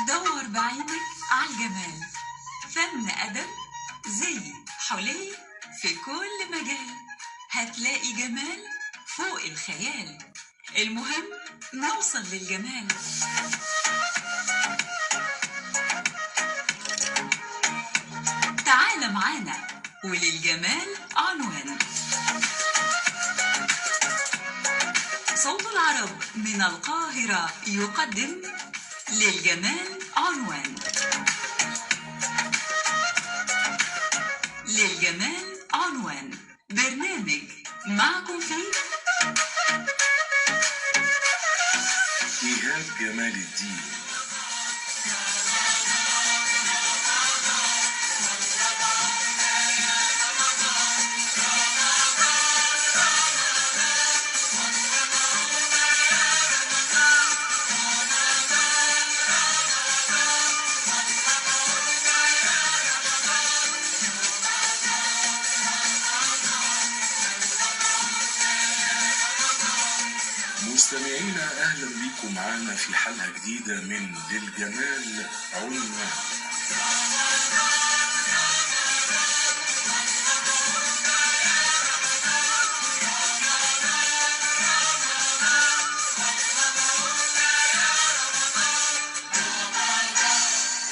دور بعينك على الجمال، فن، أدب، زي، حلي، في كل مجال هتلاقي جمال فوق الخيال. المهم نوصل للجمال. تعال معانا وللجمال عنوان. صوت العرب من القاهرة يقدم للجمال عنوان. للجمال عنوان، برنامج معكم فيه إيهاب جمال الدين. مستمعينا اهلا بيكم معانا في حلقة جديدة من للجمال عنوان.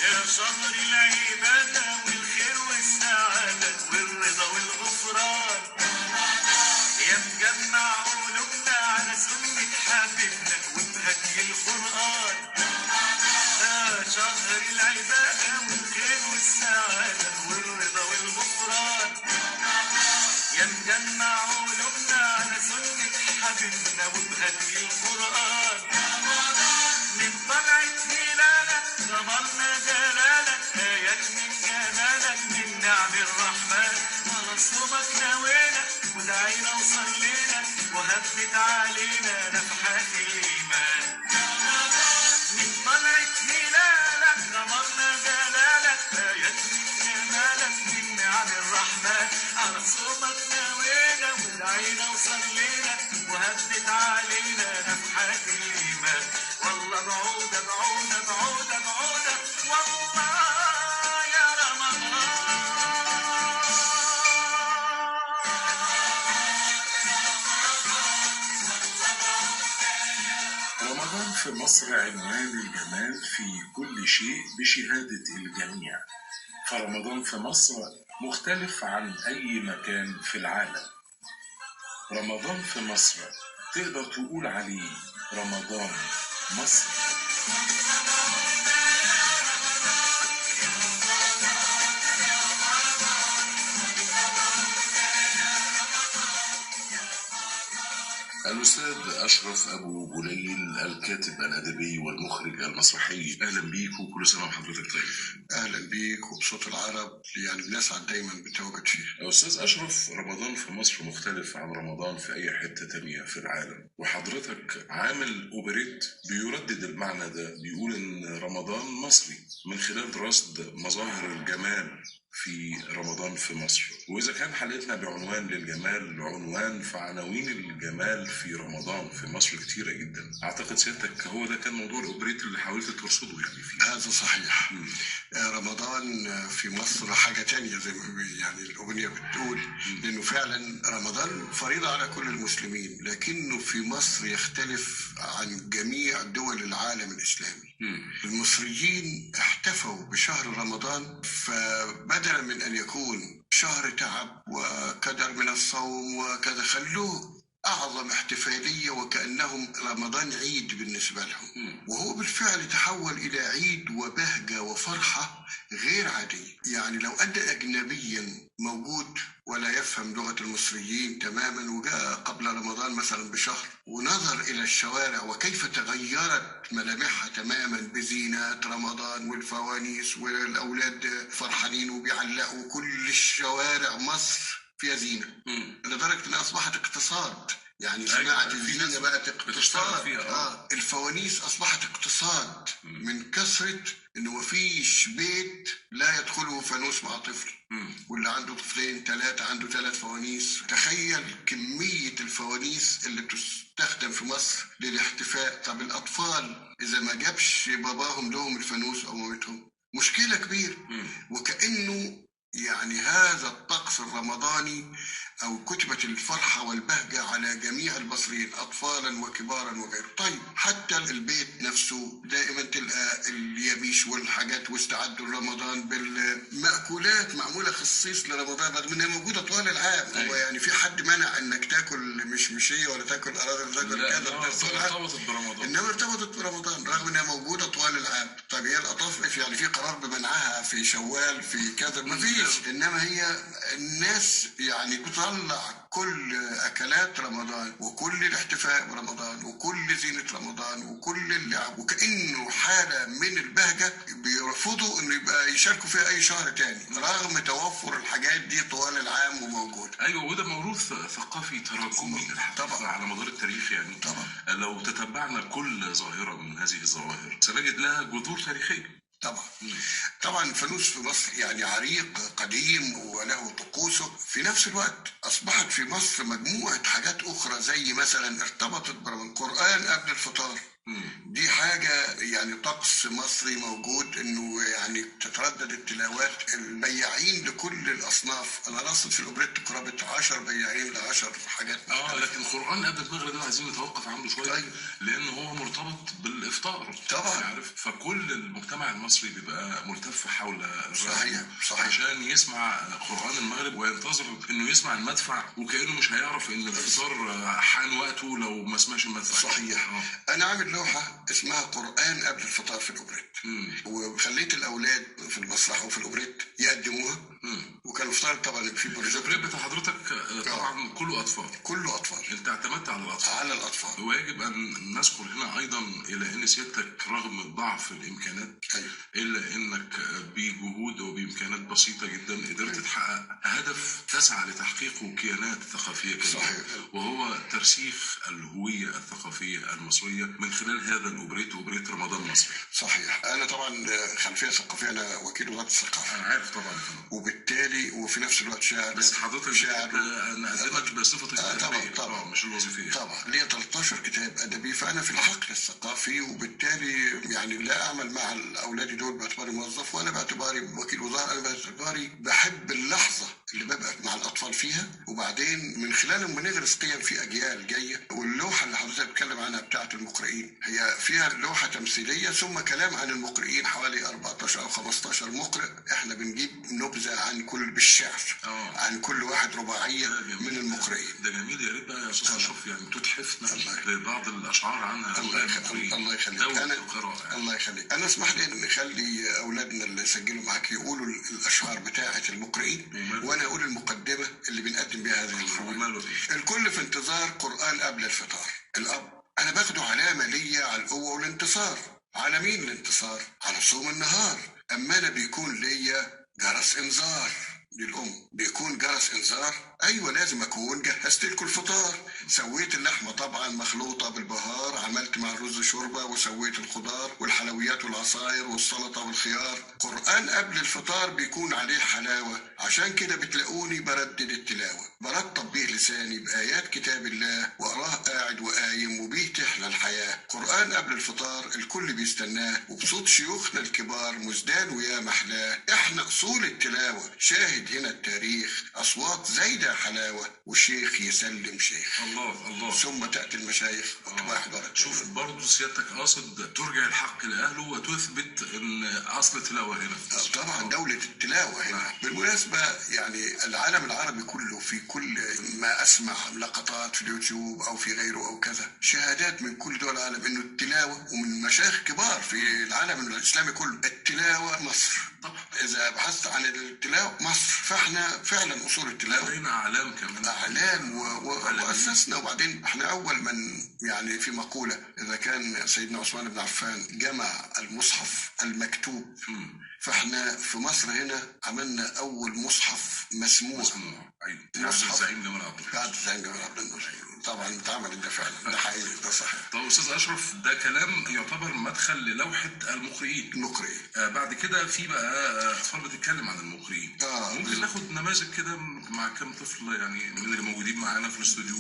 يا شهر العبادة والخير والسعادة والرضا والغفران، يا مجمع قلوبنا على سنة حبيبنا وبهدي القرآن. يا شهر العبادة والخير والسعادة والرضا والغفران، يا مجمع قلوبنا على سنة حبيبنا وبهدي القرآن. من طلعت هلالك غمرنا جلالك، آيات من جمالك من نعم الرحمن. على نوينا ودعينا وصلينا وهبت علينا نفحات الإيمان. من طلعت هلالك غمرنا جلالك، آيات من جمالك من نعم الرحمن. على صومك نوينا ودعينا وصلينا وهبت علينا نفحات الإيمان. والله بعودة بعودة بعودة بعودة والله يا رمضان. رمضان في مصر عنوان الجمال في كل شيء بشهادة الجميع، فرمضان في مصر مختلف عن أي مكان في العالم. رمضان في مصر تقدر تقول عليه رمضان مصر. الأستاذ أشرف أبو جليل، الكاتب الأدبي والمخرج المسرحي، أهلا بيك وكل سنة وحضرتك طيب. أهلا بيك وبصوت العرب، يعني بنسعد دايما بالتواجد فيه. أستاذ أشرف، رمضان في مصر مختلف عن رمضان في أي حتة تانية في العالم، وحضرتك عامل أوبريت بيردد المعنى ده، بيقول إن رمضان مصري من خلال رصد مظاهر الجمال في رمضان في مصر. وإذا كان حلقتنا بعنوان للجمال عنوان، فعناوين الجمال في رمضان في مصر كتيرة جدا. أعتقد سيادتك هو ده كان موضوع الأوبريت اللي حاولت ترصده يعني فيه. هذا صحيح. رمضان في مصر حاجة تانية زي ما يعني الأغنية بتقول، لأنه فعلا رمضان فريضة على كل المسلمين، لكنه في مصر يختلف عن جميع دول العالم الإسلامي. المصريين احتفوا بشهر رمضان، فبدلا من أن يكون شهر تعب وكدر من الصوم وكذا، خلوه أعظم احتفالية، وكأنهم رمضان عيد بالنسبة لهم. وهو بالفعل تحول إلى عيد وبهجة وفرحة غير عادية. يعني لو أن أجنبيا موجود ولا يفهم لغة المصريين تماما، وجاء قبل رمضان مثلا بشهر ونظر إلى الشوارع وكيف تغيرت ملامحها تماما بزينات رمضان والفوانيس والأولاد فرحانين وبيعلقوا، كل الشوارع مصر فيها زينة، لدرجة أنها أصبحت اقتصاد. يعني صناعة الزينة بقت اقتصاد. الفوانيس أصبحت اقتصاد من كثرة إنه مفيش بيت لا يدخله فانوس مع طفل، واللي عنده طفلين ثلاثة عنده 3 فوانيس. تخيل كمية الفوانيس اللي بتستخدم في مصر للاحتفاء. طب الأطفال إذا إذا ما جابش باباهم لهم الفانوس أو مامتهم مشكلة كبيرة. وكأنه يعني هذا الطقس الرمضاني أو كتبت الفرحة والبهجة على جميع المصريين أطفالا وكبارا وغيره. طيب حتى البيت نفسه دائما تلقى اليميش والحاجات واستعدوا لرمضان بالمأكولات معمولة خصيص لرمضان رغم انها موجودة طوال العام. هو يعني في حد منع انك تاكل مشمشية ولا تاكل أراضي ولا تاكل كذا؟ ارتبطت برمضان، انما ارتبطت برمضان رغم انها موجودة طوال العام. طيب هي القطاف يعني في قرار بمنعها في شوال في كذا؟ ما فيش. انما هي الناس يعني تطلع كل اكلات رمضان وكل الاحتفاء برمضان وكل زينة رمضان وكل اللعب، وكأنه حالة من البهجة بيرفضوا انه يبقى يشاركوا فيها اي شهر تاني رغم توفر الحاجات دي طوال العام وموجودة. ايوه، وده موروث ثقافي تراكمي طبعا على مدار التاريخ. يعني طبعا لو تتبعنا كل ظاهرة من هذه الظواهر سنجد لها جذور تاريخية. طبعا طبعا الفانوس في مصر يعني عريق قديم وله طقوسه. في نفس الوقت اصبحت في مصر مجموعة حاجات اخرى، زي مثلا ارتبطت بالقران قبل الفطار. دي حاجة يعني طقس مصري موجود، انه يعني تتردد التلاوات، البياعين لكل الاصناف. انا رصد في الاوبريت قرابة 10 بياعين ل10 حاجات. لكن القرآن قبل المغرب ده عايزين نتوقف عنده شوية. طيب. لان هو مرتبط بالافطار طبعا، عارف، فكل المجتمع المصري بيبقى ملتف حول الراديو. صحيح صحيح، عشان يسمع قرآن المغرب وينتظر انه يسمع المدفع، وكأنه مش هيعرف ان الافطار حان وقته لو ما سمعش المدفع. صحيح. انا عامل لوحة اسمها قرآن قبل الفطار في الأوبريت، وخليت الأولاد في المسرح وفي الأوبريت يقدموها. وكان الفطار طبعا في بروجيكت. الأوبريت بتاع حضرتك طبعا كله أطفال. كله أطفال. أنت اعتمدت على الأطفال. على الأطفال. ويجب أن نذكر هنا أيضا إلى أن سيادتك رغم ضعف الإمكانات، أيوه، إلا أنك بجهود وبإمكانات بسيطة جدا قدرت تحقق هدف تسعى لتحقيقه كيانات ثقافية كبيرة. صحيح. وهو ترسيخ الهوية الثقافية المصرية من خلال هذا الأوبريت، أوبريت رمضان مصري. صحيح. أنا طبعا خلفية ثقافية، أنا وكيل وزارة الثقافة. أنا عارف طبعا. وبالتالي وفي نفس الوقت شاعر. بس حضرتك شاعر. أنا أقدمك بصفتك طبعا طبعا، مش الوظيفية. طبعا ليا 13 كتاب أدبي، فأنا في الحقل الثقافي، وبالتالي يعني لا أعمل مع الأولاد دول باعتباري موظف ولا باعتباري وكيل وزارة، أنا باعتباري بحب اللحظة اللي ببقى مع الأطفال فيها، وبعدين من خلالهم بنغرس قيم في أجيال جاية. واللوحة اللي حضرتك بتتكلم عنها بتاعة المقرئين هي فيها لوحة تمثيلية ثم كلام عن المقرئين، حوالي 14 أو 15 مقرئ. احنا بنجيب نبذة عن كل بالشعر، عن كل واحد رباعية من المقرئين. ده جميل. يا ريت بقى يا أستاذ أشرف يعني تتحفنا ببعض الأشعار عنها. الله يخليك. الله يخليك. أنا اسمح لي أن نخلي أولادنا اللي سجلوا معاك يقولوا الأشعار بتاعة المقرئين، وأنا أقول المقدمة اللي بنقدم بها هذه الرواية. الكل في انتظار قرآن قبل الفطار. الأب: أنا باخده علامة ليا على القوة والانتصار. على مين الانتصار؟ على صوم النهار. أما أنا بيكون ليا جرس إنذار. للأم بيكون جرس إنذار، أيوة لازم أكون جهزت لكم الفطار، سويت اللحمة طبعا مخلوطة بالبهار، عملت مع الرز شوربة، وسويت الخضار والحلويات والعصاير والسلطة والخيار. قرآن قبل الفطار بيكون عليه حلاوة، عشان كده بتلاقوني بردد التلاوة، برطب بيه لساني بآيات كتاب الله، وأراه قاعد وقايم وبيه تحلى الحياة. قرآن قبل الفطار الكل بيستناه، وبصوت شيوخنا الكبار مزدان ويا محلاه. احنا أصول التلاوة، شاهد هنا التاريخ، أصوات زايدة حلاوة، وشيخ يسلم شيخ. الله الله. ثم تأتي المشايخ واحد ورا. شوف برضه سيادتك قاصد ترجع الحق لأهله وتثبت إن أصل التلاوة هنا. طبعا دولة التلاوة هنا. بالمناسبة يعني العالم العربي كله في كل ما أسمع لقطات في اليوتيوب أو في غيره أو كذا، شهادات من كل دول العالم إنه التلاوة، ومن مشايخ كبار في العالم الإسلامي كله، التلاوة مصر. طبعا إذا بحثت عن التلاوة مصر، فاحنا فعلا أصول التلاوة. لدينا أعلام كمان. أعلام وأسسنا. وبعدين احنا أول من يعني في مقولة، إذا كان سيدنا عثمان بن عفان جمع المصحف المكتوب، فاحنا في مصر هنا عملنا أول مصحف مسموع. أيوة. مصحف الزعيم جمال عبد الناصر. بعد الزعيم جمال عبد الناصر طبعا اتعمل ده فعلا، ده حقيقي، ده صحيح. طب أستاذ أشرف، ده كلام يعتبر مدخل للوحة المقرئين. المقرئين. بعد كده في بقى أطفال بتتكلم عن المقرئين. ممكن ناخد نماذج كده مع كام طفل يعني من اللي موجودين معانا في الاستوديو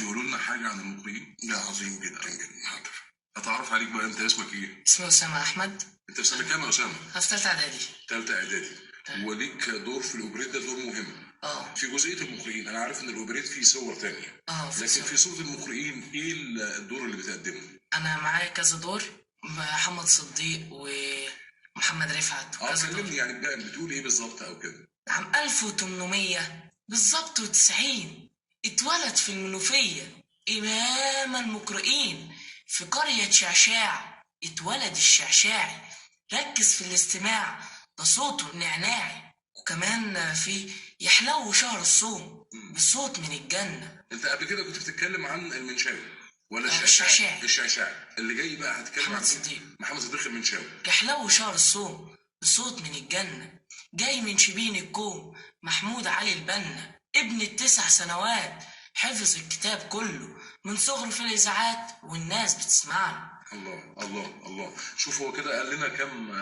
يقولوا لنا حاجة عن المقرئين؟ ده عظيم جدا جدا. حاضر. أتعرف عليهم؟ عليك بقى، انت اسمك ايه؟ اسمي اسامة احمد. انت في سنة كام يا اسامة؟ انا في ثالثة اعدادي. ثالثة اعدادي. وليك دور في الاوبريت ده، دور مهم. في جزئية المقرئين، انا عارف ان الاوبريت فيه صور تانية. لكن في صوره المقرئين ايه الدور اللي بتقدمه؟ انا معايا كذا دور، محمد صديق ومحمد رفعت. كلمني يعني بتقول ايه بالظبط او كده؟ عام 1800 بالظبط و90 اتولد في المنوفية إمام المقرئين في قرية شعشاع. اتولد الشعشاعي، ركز في الاستماع ده صوته نعناعي. وكمان في يحلو شهر الصوم بصوت من الجنة. انت قبل كده كنت بتتكلم عن المنشاوي ولا الشعشاعي؟ الشعشاعي. اللي جاي بقى هتتكلم محمد عن صديق. محمد صديق المنشاوي. يحلو شهر الصوم بصوت من الجنة، جاي من شبين الكوم محمود علي البنا، ابن 9 سنوات حفظ الكتاب كله من صغره في الإذاعات والناس بتسمع له. الله الله الله. شوف هو كده قال لنا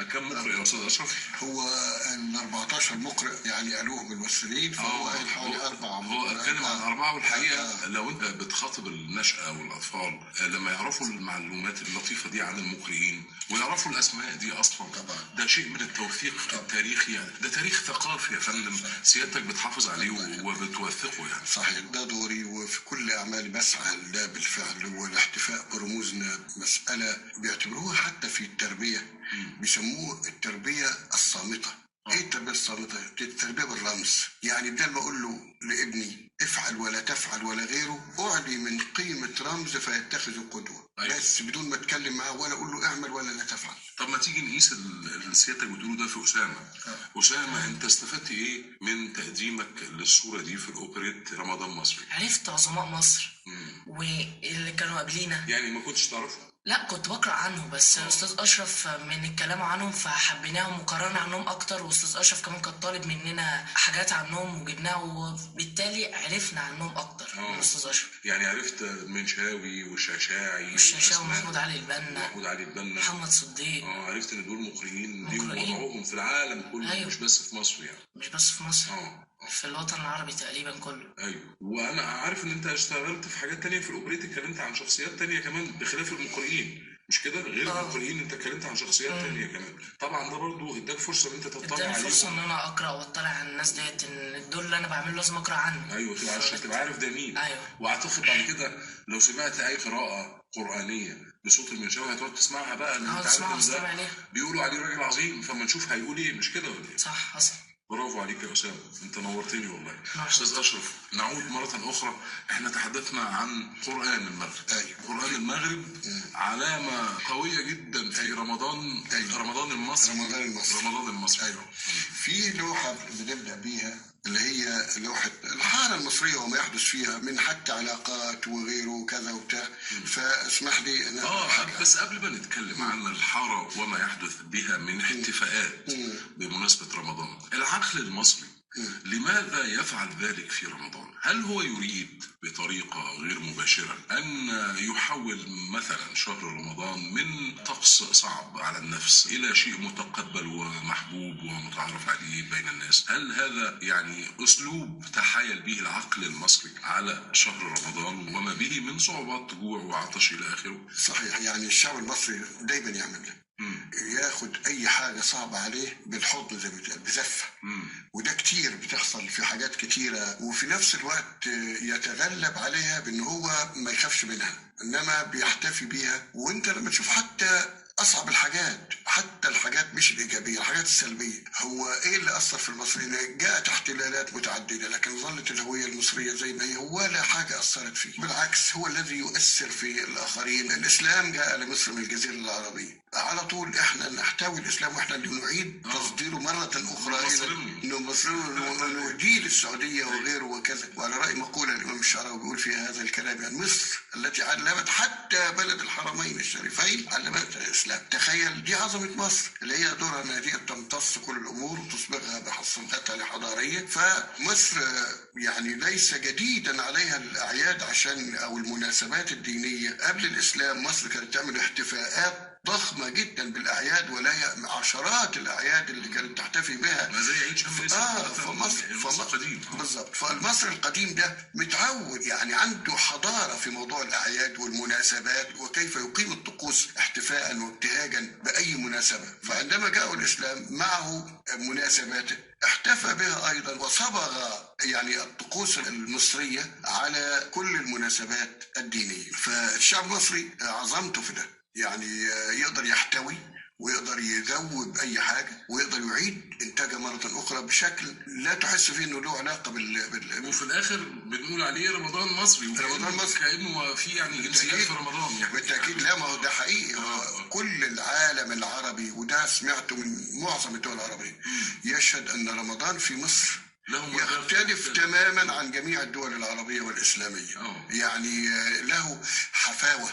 كم مقرئ يا استاذ اشرف؟ هو ال 14 مقرئ يعني قالوهم الممثلين، فهو قال حوالي 4. هو اتكلم عن 4. والحقيقة لو انت بتخاطب النشأة والاطفال لما يعرفوا المعلومات اللطيفة دي عن المقرئين ويعرفوا الاسماء دي اصلا، طبعا ده شيء من التوثيق التاريخي، يعني ده تاريخ ثقافي يا فندم، سيادتك بتحافظ عليه وبتوثقه يعني. صحيح، ده دوري وفي كل اعمالي بسعى لده بالفعل. والاحتفاء برموزنا مسالة بيعتبروها حتى في التربية، بيسموه التربية الصامتة. ايه التربية الصامتة؟ التربية بالرمز. يعني بدل ما اقول له لابني افعل ولا تفعل ولا غيره، اعلي من قيمة رمز فيتخذه قدوة. أيوة. بس بدون ما اتكلم معاه ولا اقول له اعمل ولا لا تفعل. طب ما تيجي نقيس اللي سيادتك بتقوله ده في أسامة. أسامة، انت استفدت ايه من تقديمك للصورة دي في الأوبريت رمضان مصري؟ عرفت عظماء مصر واللي كانوا قبلينا. يعني ما كنتش تعرفه؟ لا، كنت بقرأ عنه بس. أستاذ أشرف من الكلام عنهم فحبيناهم وقرأنا عنهم أكتر، وأستاذ أشرف كمان كان طالب مننا حاجات عنهم وجبناها، وبالتالي عرفنا عنهم أكتر من أستاذ أشرف. يعني عرفت المنشاوي والشعشاعي ومحمود علي البنا، محمد صديق. عرفت إن دول مقرئين ليهم وضعهم في العالم كله. أيوه. مش بس في مصر يعني. مش بس في مصر. في الوطن العربي تقريبا كله. ايوه، وانا عارف ان انت اشتغلت في حاجات تانية في الاوبريت، اتكلمت عن شخصيات تانية كمان بخلاف المقرئين، مش كده؟ غير المقرئين انت اتكلمت عن شخصيات تانية كمان. طبعا ده برضو اداك فرصة ان انت تطلع عليهم. اداني فرصة ان انا اقرا واطلع على الناس ديت، ان الدور اللي انا بعمله لازم اقرا عنه. ايوه، تبقى عشان تبقى عارف ده مين. ايوه. واعتقد بعد كده لو سمعت اي قراءة قرآنية بصوت المنشاوي هتقعد تسمعها بقى، لان انت عارف ان ده بيقولوا عليه راجل عظيم، فما نشوف هيقول ايه، مش كده ولا ايه؟ صح، حصل. برافو عليك يا أسامة، أنت نورتني والله. أستاذ أشرف، نعود مرة أخرى. إحنا تحدثنا عن قرآن المغرب. أيوة. قرآن المغرب علامة قوية جدا في رمضان. أيوة. رمضان المصري. رمضان المصري. أيوة. في لوحة بنبدأ بيها اللي هي لوحة الحالة المصرية وما يحدث فيها من حتى علاقات وغيره وكذا وبتاع. فاسمح لي أنا بس قبل ما نتكلم عن الحارة وما يحدث بها من احتفاءات بمناسبة رمضان، العقل المصري لماذا يفعل ذلك في رمضان؟ هل هو يريد بطريقة غير مباشرة أن يحول مثلا شهر رمضان من طقس صعب على النفس إلى شيء متقبل ومحبوب ومتعارف عليه بين الناس؟ هل هذا يعني أسلوب تحايل به العقل المصري على شهر رمضان وما به من صعوبات جوع وعطش إلى آخره؟ صحيح، يعني الشعب المصري دايما يعمل ده، ياخد اي حاجة صعبة عليه بالحضن زي ما بيتقال، بزفه. وده كتير بتحصل في حاجات كتيرة، وفي نفس الوقت يتغلب عليها بان هو ما يخافش منها، انما بيحتفي بيها. وانت لما تشوف حتى اصعب الحاجات، حتى الحاجات مش الايجابية، الحاجات السلبية، هو ايه اللي اثر في المصريين؟ جاءت احتلالات متعددة، لكن ظلت الهوية المصرية زي ما هي، ولا حاجة اثرت فيه. بالعكس، هو الذي يؤثر في الاخرين. الاسلام جاء لمصر من الجزيرة العربية، على طول احنا نحتوي الاسلام، واحنا اللي نعيد تصديره مرة اخرى الى مصر، ونهديه للسعودية وغيره وكذا. وعلى راي مقولة الامام الشعراوي بيقول فيها هذا الكلام، يعني مصر التي علمت حتى بلد الحرمين الشريفين، علمت الاسلام. الإسلام. تخيل، دي عظمة مصر اللي هي دورها أنها دي تمتص كل الأمور وتصبغها بصبغتها الحضارية. فمصر يعني ليس جديدا عليها الأعياد عشان أو المناسبات الدينية. قبل الإسلام مصر كانت تعمل احتفاءات ضخمة جدا بالأعياد، ولا عشرات الأعياد اللي كانت تحتفي بها. ما زي عيد شم فمصر القديم. بالظبط، فالمصري القديم ده متعود، يعني عنده حضارة في موضوع الأعياد والمناسبات وكيف يقيم الطقوس احتفاء وابتهاجا بأي مناسبة. فعندما جاء الإسلام معه مناسباته احتفى بها أيضا، وصبغ يعني الطقوس المصرية على كل المناسبات الدينية. فالشعب المصري عظمته في ده، يعني يقدر يحتوي ويقدر يذوب أي حاجة ويقدر يعيد إنتاجها مرة أخرى بشكل لا تحس فيه إنه له علاقة بال وفي الآخر بنقول عليه رمضان مصري. رمضان مصري كأنه في يعني جنسيات في رمضان يعني. بالتأكيد، لا ما هو ده حقيقي. كل العالم العربي، وده سمعته من معظم الدول العربية، يشهد أن رمضان في مصر يختلف تماما عن جميع الدول العربية والإسلامية. يعني له حفاوة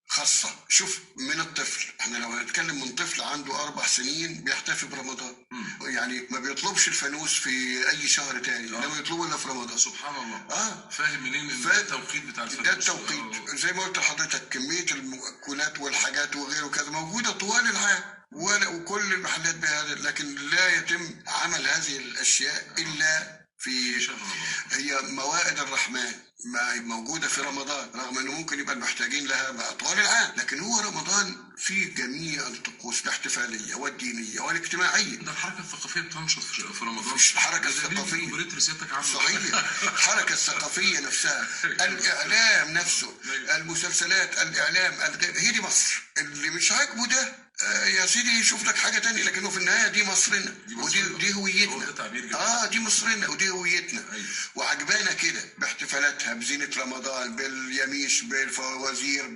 خاصة. شوف من الطفل، احنا لو هنتكلم من طفل عنده 4 سنين بيحتفي برمضان، يعني ما بيطلبش الفانوس في اي شهر تاني، انما يطلبه الا في رمضان. سبحان الله. فاهم منين ان ده التوقيت بتاع الفانوس؟ ده التوقيت زي ما قلت لحضرتك، كمية المأكولات والحاجات وغيره كذا موجودة طوال العام وكل المحلات بهذا، لكن لا يتم عمل هذه الاشياء الا في شهر رمضان. هي موائد الرحمن ما موجودة في رمضان، رغم أنه ممكن يبقى المحتاجين لها بقى طوال العام، لكن هو رمضان في جميع الطقوس الاحتفالية والدينية والاجتماعية. ده الحركة الثقافية بتنشط في رمضان. الحركة الثقافية، صحيح، الحركة الثقافية نفسها، الإعلام نفسه، المسلسلات، الإعلام، هي دي مصر. اللي مش عاجبه ده يا سيدي يشوف لك حاجة تانية، لكنه في النهاية دي مصرنا ودي هويتنا. دي مصرنا ودي هويتنا. وعجبانا كده باحتفالاتها، بزينة رمضان، باليميش، بالفوازير،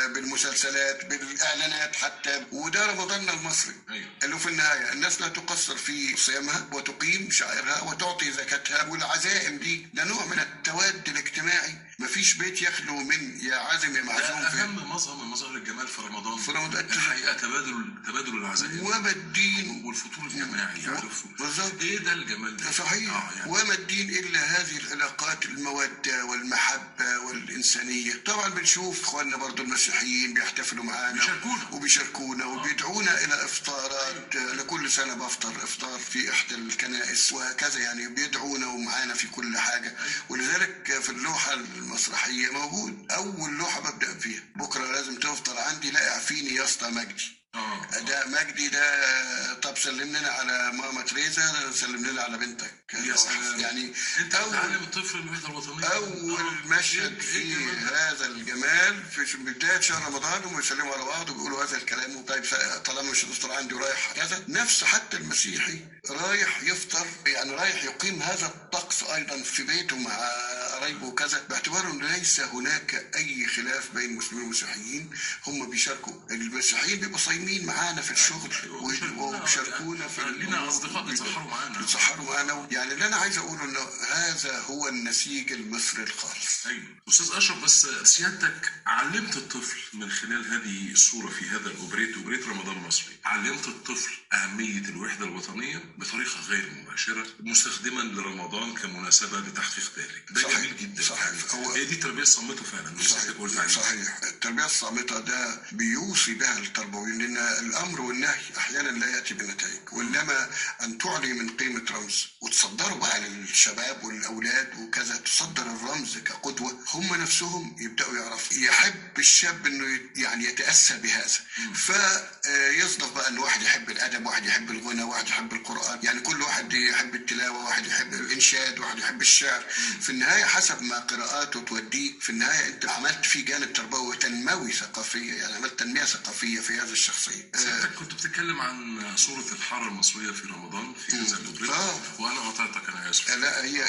بالمسلسلات، بالإعلانات حتى. وده رمضاننا المصري. اللي في النهاية الناس لا تقصر في صيامها وتقيم شعائرها وتعطي زكاتها، والعزائم دي ده نوع من التواد الاجتماعي. مفيش بيت يخلو من يا عازم يا معزوم. ده أهم مظهر من مظاهر الجمال في رمضان. في رمضان الحقيقة تبادل العزائم وما الدين والفطور الجماعي. عارف بالظبط ايه ده الجمال ده؟ صحيح. يعني وما الدين الا هذه العلاقات، المودة والمحبة والانسانية. طبعا بنشوف اخواننا برضو المسيحيين بيحتفلوا معانا وبيشاركونا وبيدعونا الى افطارات. لكل سنة بفطر افطار في احدى الكنائس وهكذا، يعني بيدعونا ومعانا في كل حاجة. ولذلك في اللوحة المسرحية موجود اول لوحة ببدا فيها، بكره لازم تفطر عندي، لا اعفيني يا اسطى مجدي. ده مجدي ده، طب سلم لنا على ماما تريزا، سلم لنا على بنتك. يا سلام. يعني انت بتعلم الطفل الوحدة الوطنية. اول مشهد في هذا الجمال في بداية شهر رمضان، هم يسلموا على بعض وبيقولوا هذا الكلام. طيب طالما مش هتفطر عندي ورايح كذا، نفس حتى المسيحي رايح يفطر، يعني رايح يقيم هذا الطقس ايضا في بيته مع قرايبه وكذا، باعتبار انه ليس هناك اي خلاف بين المسلمين والمسيحيين. هم بيشاركوا، المسيحيين بيبقوا صايمين معانا في الشغل وبيشاركونا في لينا اصدقاء بيتسحروا معانا، بيتسحروا معانا. يعني اللي انا عايز اقوله انه هذا هو النسيج المصري الخالص. ايوه استاذ اشرف، بس سيادتك علمت الطفل من خلال هذه الصورة في هذا الاوبريت، اوبريت رمضان المصري، علمت الطفل اهمية الوحدة الوطنية بطريقة غير مباشرة، مستخدما لرمضان كمناسبه لتحقيق ذلك. ده جميل جدا. صحيح. هي دي التربية الصامته فعلا. صحيح. التربية الصامته ده بيوصي بها التربويين، لان الامر والنهي احيانا لا ياتي بنتائج، وانما ان تعلي من قيمة رمز وتصدره بقى للشباب والاولاد وكذا، تصدر الرمز كقدوه، هم نفسهم يبداوا يعرفوا. يحب الشاب انه يعني يتاسى بهذا، فيصدف بقى ان واحد يحب الادب، واحد يحب الغنى، واحد يحب القران، يعني كل واحد يحب التلاوة، واحد يحب الانشاد، واحد يحب الشعر. في النهاية حسب ما قراءاته توديه، في النهاية انت عملت في جانب تربوي وتنموي ثقافية، يعني عملت تنمية ثقافية في هذا الشخصية. سيادتك كنت بتتكلم عن صوره الحارة المصرية في رمضان في هذا الاوبريت، وانا قطعتك، انا اسف. لا هي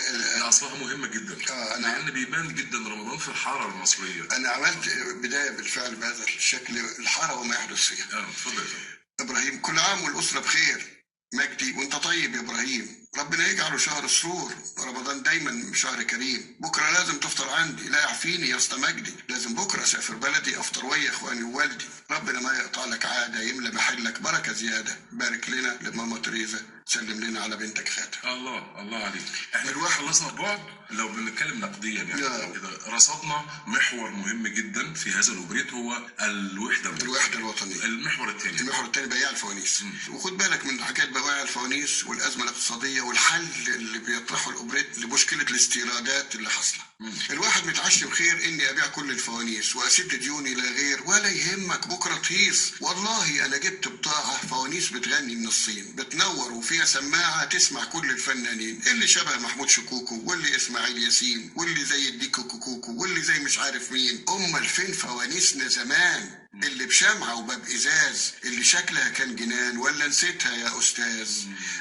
اصلها مهمة جدا، لان بيبان جدا رمضان في الحارة المصرية. انا عملت بداية بالفعل بهذا الشكل، الحارة وما يحدث فيها. اتفضل يا فندم. ابراهيم، كل عام والاسرة بخير. مجدي، وانت طيب يا ابراهيم. ربنا يجعله شهر سرور، رمضان دايما شهر كريم. بكره لازم تفطر عندي، لا يعفيني يا اسطى مجدي، لازم بكره اسافر بلدي افطر ويا اخواني ووالدي. ربنا ما يقطع لك عادة، يملى محلك بركة زيادة. بارك لنا لماما تريزا، سلم لنا على بنتك خاتم. الله الله عليك. احنا الواحد خلصنا بعد، لو بنتكلم نقديا يعني كده رصدنا محور مهم جدا في هذا الاوبريت، هو الوحدة الوطنية. المحور الثاني بياع الفوانيس. وخد بالك من حكاية بياع الفوانيس والازمة الاقتصادية والحل اللي بيطرحه الاوبريت لمشكلة الاستيرادات اللي حاصله. الواحد متعشم خير اني ابيع كل الفوانيس واسد ديوني لا غير، ولا يهمك بكره تهيص. والله انا جبت بضاعة فوانيس بتغني من الصين، بتنور وفيها سماعه تسمع كل الفنانين، اللي شبه محمود شكوكو واللي اسماعيل ياسين واللي زي الديكو كوكوكو واللي زي مش عارف مين. امال فين فوانيسنا زمان اللي بشمعة وباب ازاز، اللي شكلها كان جنان، ولا نسيتها يا استاذ؟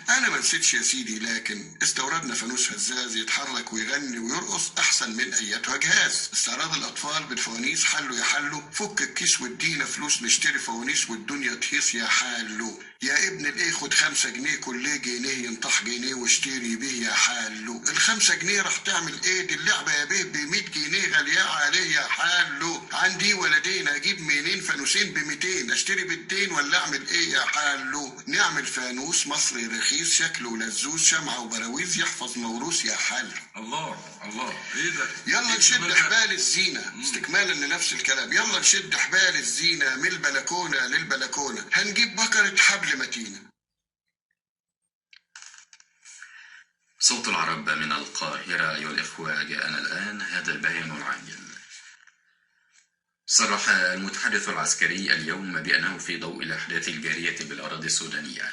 انا ما نسيتش يا سيدي، لكن استوردنا فانوس هزاز يتحرك ويغني ويرقص احسن من ايتها جهاز. استعراض الاطفال بالفوانيس حلوا يا حلو، فك الكيس وادينا فلوس نشتري فوانيس والدنيا تهيص يا حالو. يا ابن الايه خد 5 جنيه كل جنيه ينطح جنيه واشتري بيه يا حالو. ال5 جنيه راح تعمل ايه؟ دي اللعبة يا بيه ب100 جنيه غالية عليه يا حالو. عندي ولدين اجيب منين فانوسين ب200؟ اشتري بالدين ولا اعمل ايه يا حالو؟ نعمل فانوس مصري رخيص شكله لزوز، شمعة وبراويز يحفظ موروث يا حالو. الله الله، ايه ده؟ يلا نشد حبال الزينة، استكمالا لنفس الكلام. يلا نشد حبال الزينة من البلكونه للبلكونه، هنجيب بكره حبل متينة. صوت العرب من القاهرة أيها الإخوة، جاءنا الآن هذا البيان العاجل. صرح المتحدث العسكري اليوم بأنه في ضوء الأحداث الجارية بالأراضي السودانية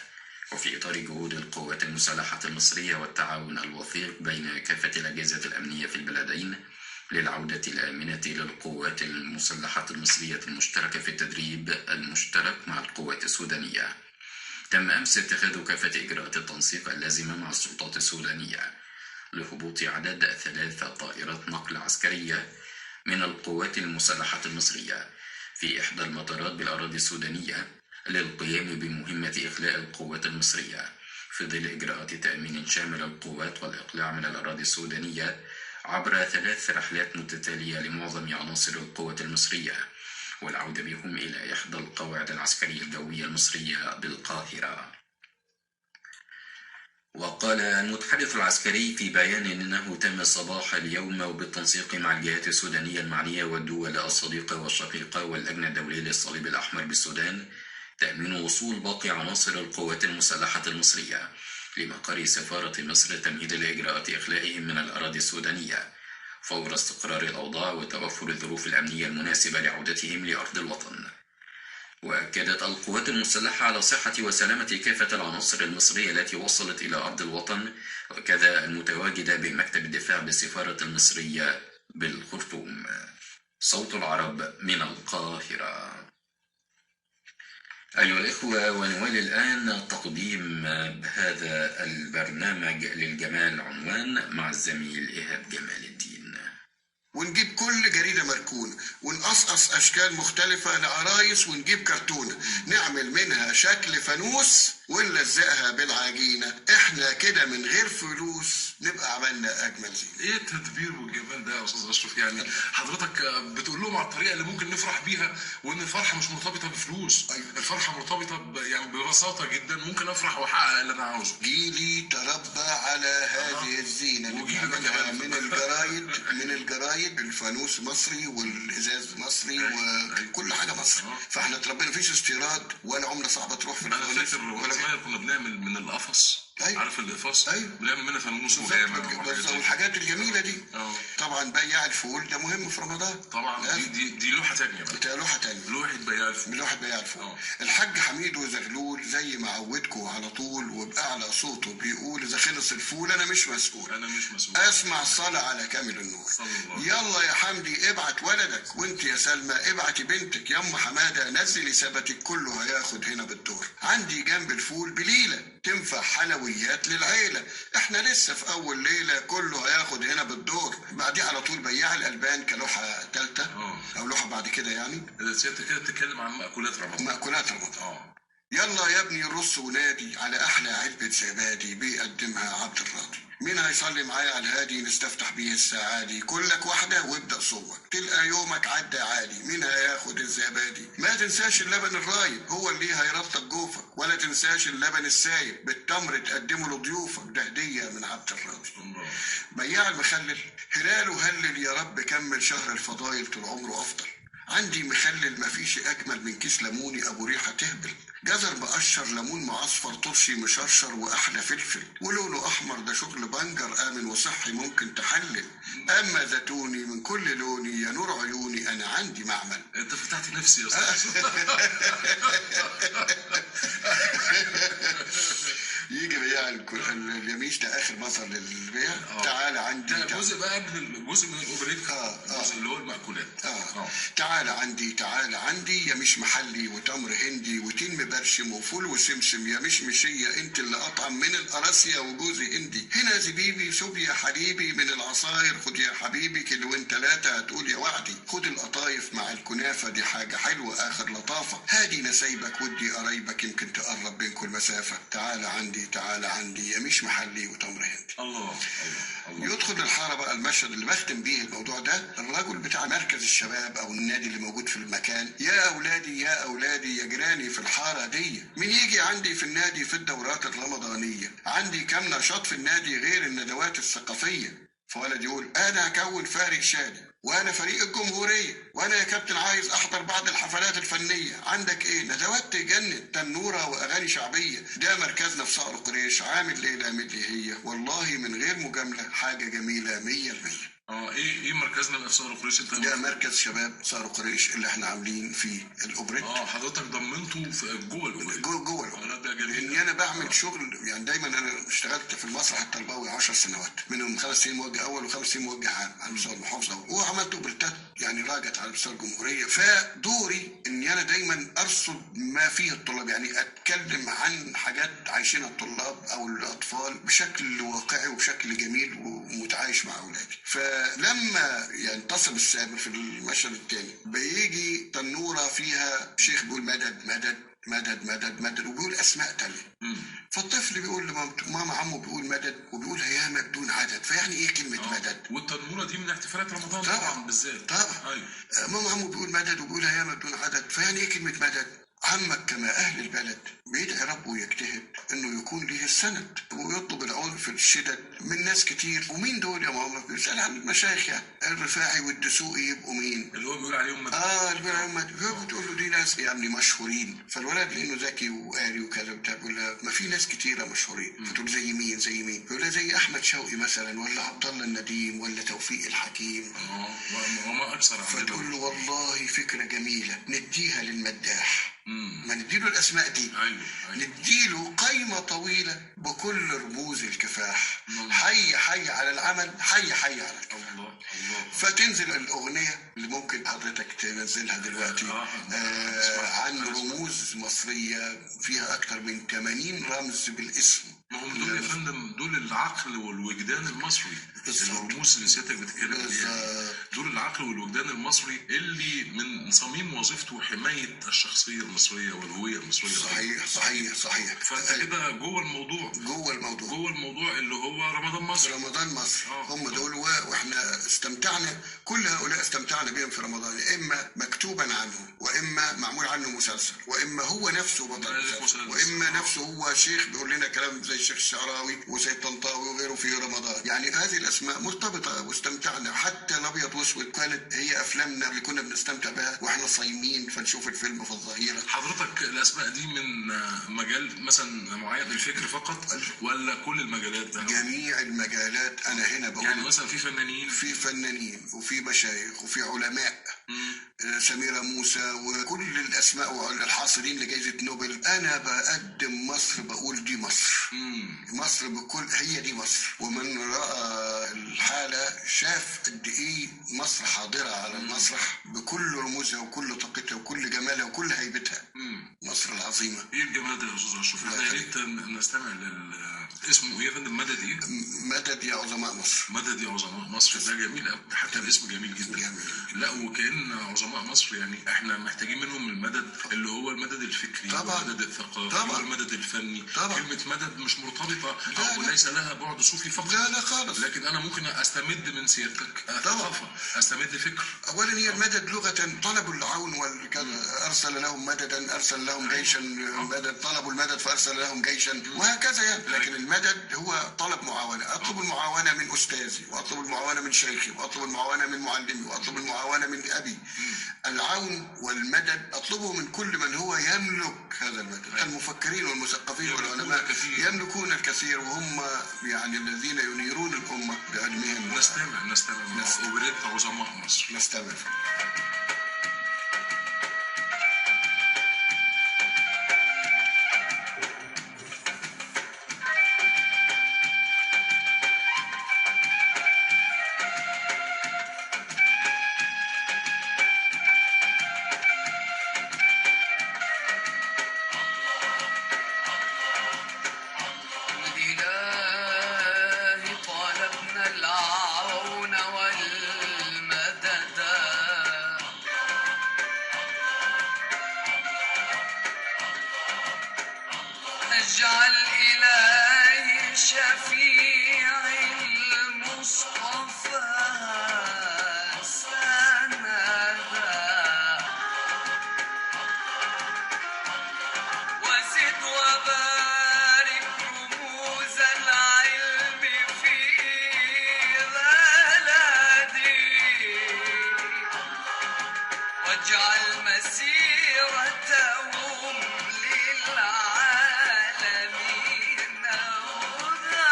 وفي إطار جهود القوات المسلحة المصرية والتعاون الوثيق بين كافة الأجهزة الأمنية في البلدين للعودة الآمنة للقوات المسلحة المصرية المشتركة في التدريب المشترك مع القوات السودانية، تم أمس اتخاذ كافة إجراءات التنسيق اللازمة مع السلطات السودانية لهبوط عدد 3 طائرات نقل عسكرية من القوات المسلحة المصرية في إحدى المطارات بالأراضي السودانية للقيام بمهمة إخلاء القوات المصرية في ظل إجراءات تأمين شامل القوات والإقلاع من الأراضي السودانية عبر 3 رحلات متتالية لمعظم عناصر القوات المصرية والعودة بهم إلى إحدى القواعد العسكرية الجوية المصرية بالقاهرة. وقال المتحدث العسكري في بيان إنه تم صباح اليوم وبالتنسيق مع الجهات السودانية المعنية والدول الصديقة والشقيقة واللجنة الدولية للصليب الأحمر بالسودان تأمين وصول باقي عناصر القوات المسلحة المصرية لمقر سفارة مصر تمهيدا لإجراءات إخلائهم من الأراضي السودانية فور استقرار الأوضاع وتوفر الظروف الأمنية المناسبة لعودتهم لأرض الوطن. وأكدت القوات المسلحة على صحة وسلامة كافة العناصر المصرية التي وصلت إلى أرض الوطن وكذا المتواجدة بمكتب الدفاع بالسفارة المصرية بالخرطوم. صوت العرب من القاهرة. أيها الإخوة، ونوالي الآن تقديم هذا البرنامج للجمال عنوان مع الزميل إيهاب جمال الدين. ونجيب كل جريدة مركونة ونقصقص أشكال مختلفة لعرايس ونجيب كرتونة نعمل منها شكل فانوس ونلزقها بالعجينة. احنا كده من غير فلوس نبقى عملنا أجمل زينة. ايه التدبير والجمال ده يا أستاذ أشرف؟ يعني حضرتك بتقول لهم على الطريقة اللي ممكن نفرح بيها، وإن الفرحة مش مرتبطة بفلوس. أيوة. الفرحة مرتبطة يعني ببساطة جدا ممكن أفرح وأحقق اللي أنا عاوزه. جيلي تربى على هذه الزينة اللي بنعملها من الجرايد، الفانوس مصري والازاز مصري وكل حاجة مصري. فاحنا اتربينا مفيش استيراد ولا عمله صعبة تروح في الفانوس. انا فاكر وانا صغير كنا بنعمل من القفص. أيوة. عارف القفص؟ أيوة. بنعمل منها فانوس والحاجات الجميلة دي. طبعا بياع الفول ده مهم في رمضان طبعا. دي لوحة ثانية بقى. دي لوحة ثانية، لوحة بياع الفول. لوحة بياع الفول. الحاج حميد وزغلول زي ما عودكم على طول وباعلى صوته بيقول اذا خلص الفول انا مش مسؤول، انا مش مسؤول. اسمع الصلاة على كامل النور. يلا يا حمدي ابعت ولدك، وانت يا سلمى ابعتي بنتك، يا ام حمادة نزلي سبتك كله هياخد هنا بالدور. عندي جنب الفول بليلة تنفع حلويات للعيلة، احنا لسه في اول ليلة كله هياخد هنا بالدور. بعديه على طول بياع الالبان كلوحه ثالثة او لوحة بعد كده. يعني سيادتك كده بتتكلم عن مأكولات رمضان. مأكولات رمضان. يلا يا ابني رص ونادي على احلى علبة زبادي بيقدمها عبد الراضي. مين هيصلي معايا على الهادي نستفتح بيه السعادي؟ كلك واحدة وابدأ صومك تلقى يومك عدى عالي. مين هياخد الزبادي؟ ما تنساش اللبن الرايب هو اللي هيرطب جوفك، ولا تنساش اللبن السايب بالتمر تقدمه لضيوفك، ده هدية من عبد الراضي. بياع المخلل هلاله هلل يا رب كمل شهر الفضايل طول عمره أفضل. عندي مخلل مفيش أجمل من كيس ليموني أبو ريحة تهبل، جزر مقشر ليمون معصفر طرشي مشرشر وأحلى فلفل ولونه أحمر، ده شغل بنجر آمن وصحي ممكن تحلل. أما زيتوني من كل لوني يا نور عيوني أنا عندي معمل. أنت فتحت نفسي يا أستاذ. يجي بياع اليميش ده اخر مظهر للبيع. تعالى عندي ده جزء بقى من جزء من الاوبريت، الجزء اللي هو المأكولات. تعالى عندي تعالى عندي يميش محلي وتمر هندي وتين مبرشم وفول وسمسم، يميش مشيه انت اللي اطعم من القراصيه وجوز هندي. هنا زبيبي سوبيا حبيبي من العصاير، خد يا حبيبي كيلوين ثلاثة هتقول يا وعدي. خد القطايف مع الكنافه دي حاجة حلوة اخر لطافة. هادي نسايبك ودي قرايبك يمكن تقرب بينكم المسافة. تعالى عندي تعالى عندي يميش محلي وتمر هندي. الله الله الله. يدخل الحارة بقى المشهد اللي بختم بيه الموضوع ده، الرجل بتاع مركز الشباب او النادي اللي موجود في المكان. يا اولادي يا اولادي يا جيراني في الحارة دي، مين يجي عندي في النادي في الدورات الرمضانية؟ عندي كم نشاط في النادي غير الندوات الثقافية. فولد يقول انا هكون فريق شادي وانا فريق الجمهورية، وانا يا كابتن عايز احضر بعض الحفلات الفنية. عندك ايه؟ ندوات تجنن، تنوره واغاني شعبية. ده مركزنا في صقر قريش، عامل ليلة من اللي هي والله من غير مجاملة حاجة جميلة 100%. ايه مركزنا في صقر قريش؟ انت ده مركز شباب صقر قريش اللي احنا عاملين فيه الاوبريت. حضرتك ضمنته في جوه الاوبريت. جوه الاوبريت. لان انا بعمل شغل يعني دايما. انا اشتغلت في المسرح التربوي 10 سنوات، منهم 5 سنين موجه اول و5 سنين موجه عام على مستوى المحافظة، وعملت اوبريتات يعني راجت على مستوى الجمهورية. فدوري اني انا دايما ارصد ما فيه الطلاب، يعني اتكلم عن حاجات عايشينها الطلاب او الاطفال بشكل واقعي وبشكل جميل ومتعايش مع اولادي. فلما ينتصب السابر في المشهد الثاني بيجي تنوره فيها شيخ بيقول مدد مدد مدد مدد مدد وبيقول اسماء تانية. فالطفل بيقول لمامته ماما عمو بيقول مدد وبيقول هياما بدون عدد، فيعني ايه كلمة مدد؟ والتنوره دي من احتفالات رمضان طبعا بالذات. طبعا. ايوه. ماما عمو بيقول مدد وبيقول هياما بدون عدد، فيعني ايه كلمة مدد؟ عمك كما أهل البلد بيدعي ربه يجتهد إنه يكون ليه السند ويطلب العون في الشدد من ناس كتير. ومين دول يا ماما؟ بيسأل عن المشايخ يعني، الرفاعي والدسوقي يبقوا مين؟ اللي هو بيقول عليهم مدد. اللي بيقول عليهم مدد. بتقول له دي ناس يعني مشهورين. فالولد لأنه ذكي وقاري وكذا وبتاع بيقول لها ما في ناس كتيرة مشهورين. فتقول زي مين زي مين؟ بيقول لها زي أحمد شوقي مثلا، ولا عبد الله النديم، ولا توفيق الحكيم. وما أكثر. فتقول له والله فكرة جميلة نديها للمداح. ما نديله الأسماء دي. أيوة. نديله قائمة طويلة بكل رموز الكفاح. حي حي على العمل، حي حي على الكفاح. الله الله. فتنزل الأغنية اللي ممكن حضرتك تنزلها دلوقتي عن رموز مصرية فيها أكثر من 80 رمز بالاسم. ما هم دول يا فندم، دول العقل والوجدان المصري. الرموز اللي سيادتك بتتكلم فيها دول العقل والوجدان المصري اللي من صميم وظيفته حماية الشخصية المصرية والهوية المصرية. صحيح صحيح صحيح. فانت كده جوه الموضوع، جوه الموضوع، جوه الموضوع اللي هو رمضان مصر. رمضان مصر. هم دول، واحنا استمتعنا، كل هؤلاء استمتعنا بهم في رمضان، اما مكتوبا عنه، واما معمول عنه مسلسل، واما هو نفسه بطل مسلسل، واما نفسه هو شيخ بيقول لنا كلام زي الشيخ الشعراوي وسيد طنطاوي وغيره في رمضان. يعني هذه الاسماء مرتبطة واستمتعنا. حتى الابيض واسود كانت هي افلامنا اللي كنا بنستمتع بها واحنا صايمين، فنشوف الفيلم في الظهيرة. حضرتك الاسماء دي من مجال مثلا معين الفكر فقط ولا كل المجالات ده؟ جميع المجالات. انا هنا بقول يعني مثلا في فنانين، في فنانين وفي مشايخ وفي علماء، سميرة موسى وكل الاسماء والحاصلين لجائزة نوبل. انا بقدم مصر، بقول دي مصر. مصر بكل، هي دي مصر. ومن راى الحالة شاف قد ايه مصر حاضره على المسرح بكل رموزها وكل طاقتها وكل جمالها وكل هيبتها. مصر العظيمة. ايه الجمال ده يا استاذ اشرف؟ احنا يا ريت نستمع لل اسمه ايه يا فندم؟ مدد ايه؟ مدد يا عظماء مصر. مدد يا عظماء مصر، ده جميل قوي، حتى الاسم جميل جدا. جميل. لا وكأن عظماء مصر يعني احنا محتاجين منهم المدد اللي هو المدد الفكري. الفكري طبعا. والمدد الثقافي طبعا. والمدد الفني. طبعا. كلمة مدد مش مرتبطة لا أو لا. ليس لها بعد صوفي فقط. لا لا خالص. لكن أنا ممكن أستمد من سيادتك طبعا. ثقافة، أستمد فكر. اولا هي المدد لغة طلبوا العون والكذا، ارسل لهم مددا، ارسل لهم جيشا، مدد، طلبوا المدد فارسل لهم جيشا وهكذا يعني. لكن المدد هو طلب معاونة، اطلب المعاونه من استاذي، واطلب المعاونه من شيخي، واطلب المعاونه من معلمي، واطلب المعاونه من ابي. العون والمدد اطلبه من كل من هو يملك هذا المدد. المفكرين والمثقفين يملكون والعلماء الكثير. يملكون الكثير، وهم يعني الذين ينيرون الامة بعلمهم. نستمع مع نستمع. أوبريت عظماء مصر. نستمع. الإله طلبنا العون والمدد، اجعل إلهي شفيع المصطفى سندا، وزد وبارك رموز العلم في بلدي، واجعل مسيرتهم للعالمين هدى،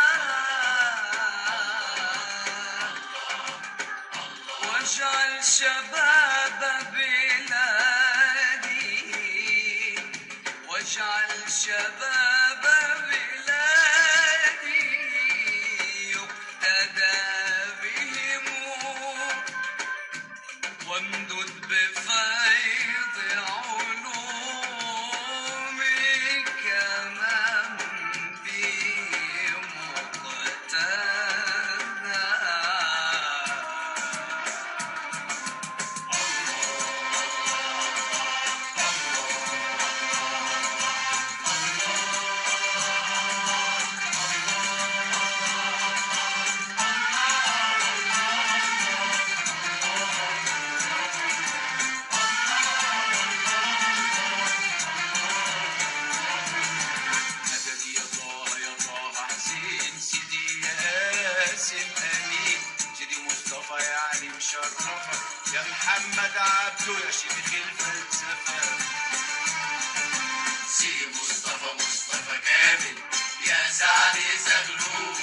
واجعل شباب بلادي، واجعل شباب بلادي يقتدى بهم، وامدد بفيض علومك من به مقتدى. مدد يا طه، يا طه حسين، سيدي يا قاسم امين، سيدي مصطفى يا علي مشرفة، يا محمد عبده يا شيخ الفلسفة، سيدي مصطفى مصطفى كامل، يا سعد زغلول،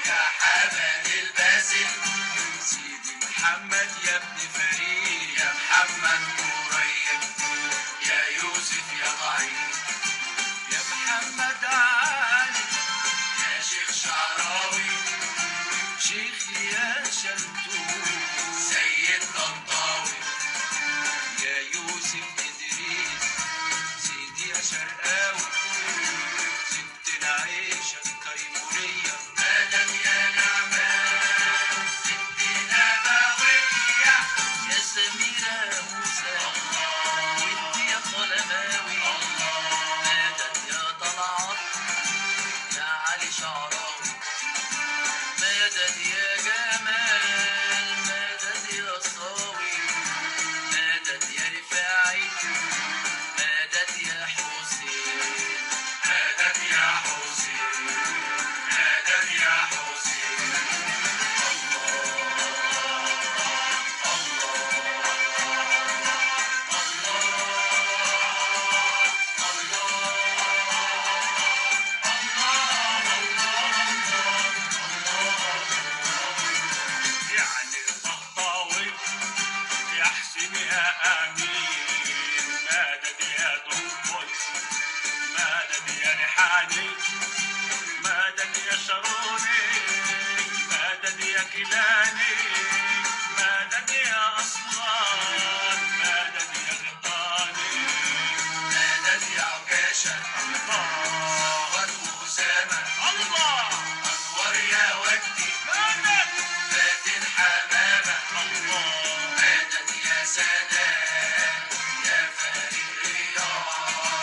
يا حمد الباسل، سيدي محمد يا ابن فريد، يا محمد قريب، يا يوسف يا ضعيف، يا محمد علي، يا شيخ شعراوي، شيخ يا شلتوت، سيد طنطاوي، يا يوسف إدريس، سيدي يا شرقاوي، ستنا عيشة التيمورية، مدد يا نعمان، ستنا باوية، يا سميرة موسى، ودي يا قلماوي، مدد يا طلعت، يا علي شعراوي، مدد يا جمال، مدد يا صاوي، مدد يا رفاعي، مدد يا حسين، مدد يا حسين، مدد يا حسين. يعني طهطاوي، يا حسين يا امين، مدد يا دنبل، مدد يا ريحاني، مدد يا شاروني، مدد يا كيلاني، مدد يا اصلان، مدد يا غطاني، مدد يا عكاشة، الله صغر واسامة، الله انور يا وجدي، مدد فاتن حمامه، الله مدد يا سادات، يا فريد رياض،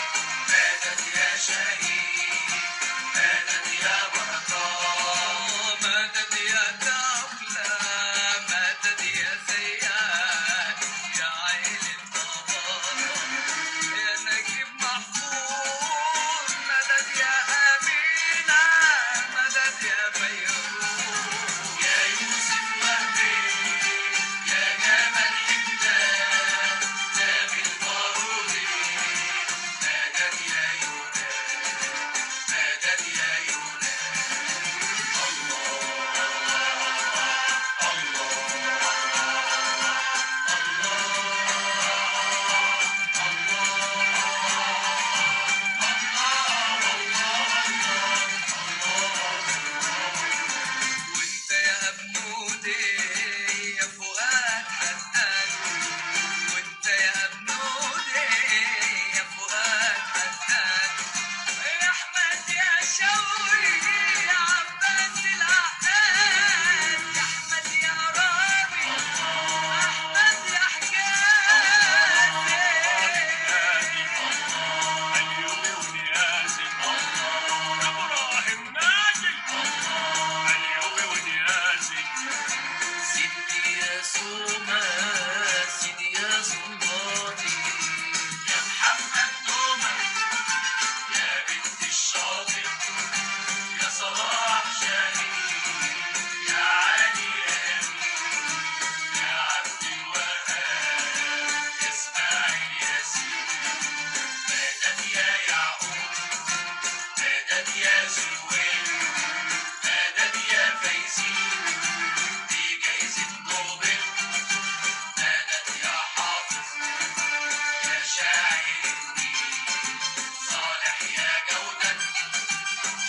شاعر النيل، صالح يا جودة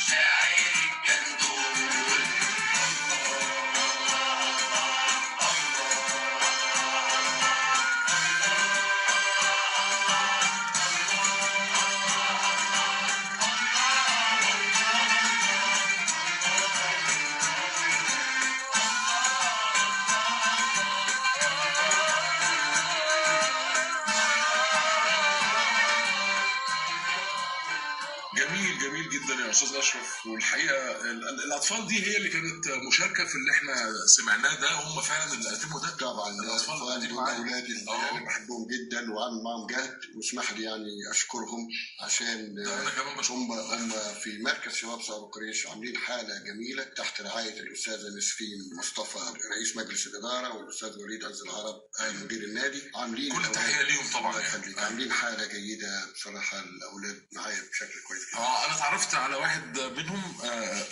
شاعر الجندول. جميل جميل جدا يا استاذ اشرف. والحقيقة الاطفال دي هي اللي كانت مشاركة في اللي احنا سمعناه ده، هم فعلا اللي قدموا ده. طبعا الاطفال دول اولادي اللي انا بحبهم جدا وعامل معاهم جهد، واسمح لي يعني اشكرهم عشان انا كمان بشكرهم. هم في مركز شباب صقر قريش عاملين حاله جميلة تحت رعاية الاستاذة نسرين مصطفى رئيس مجلس الادارة والاستاذ وليد عز العرب مدير النادي. عاملين كل التحية ليهم طبعا، يعني عاملين حاله جيدة بصراحة. الاولاد معايا بشكل كويس جدا. انا اتعرفت على واحد منهم،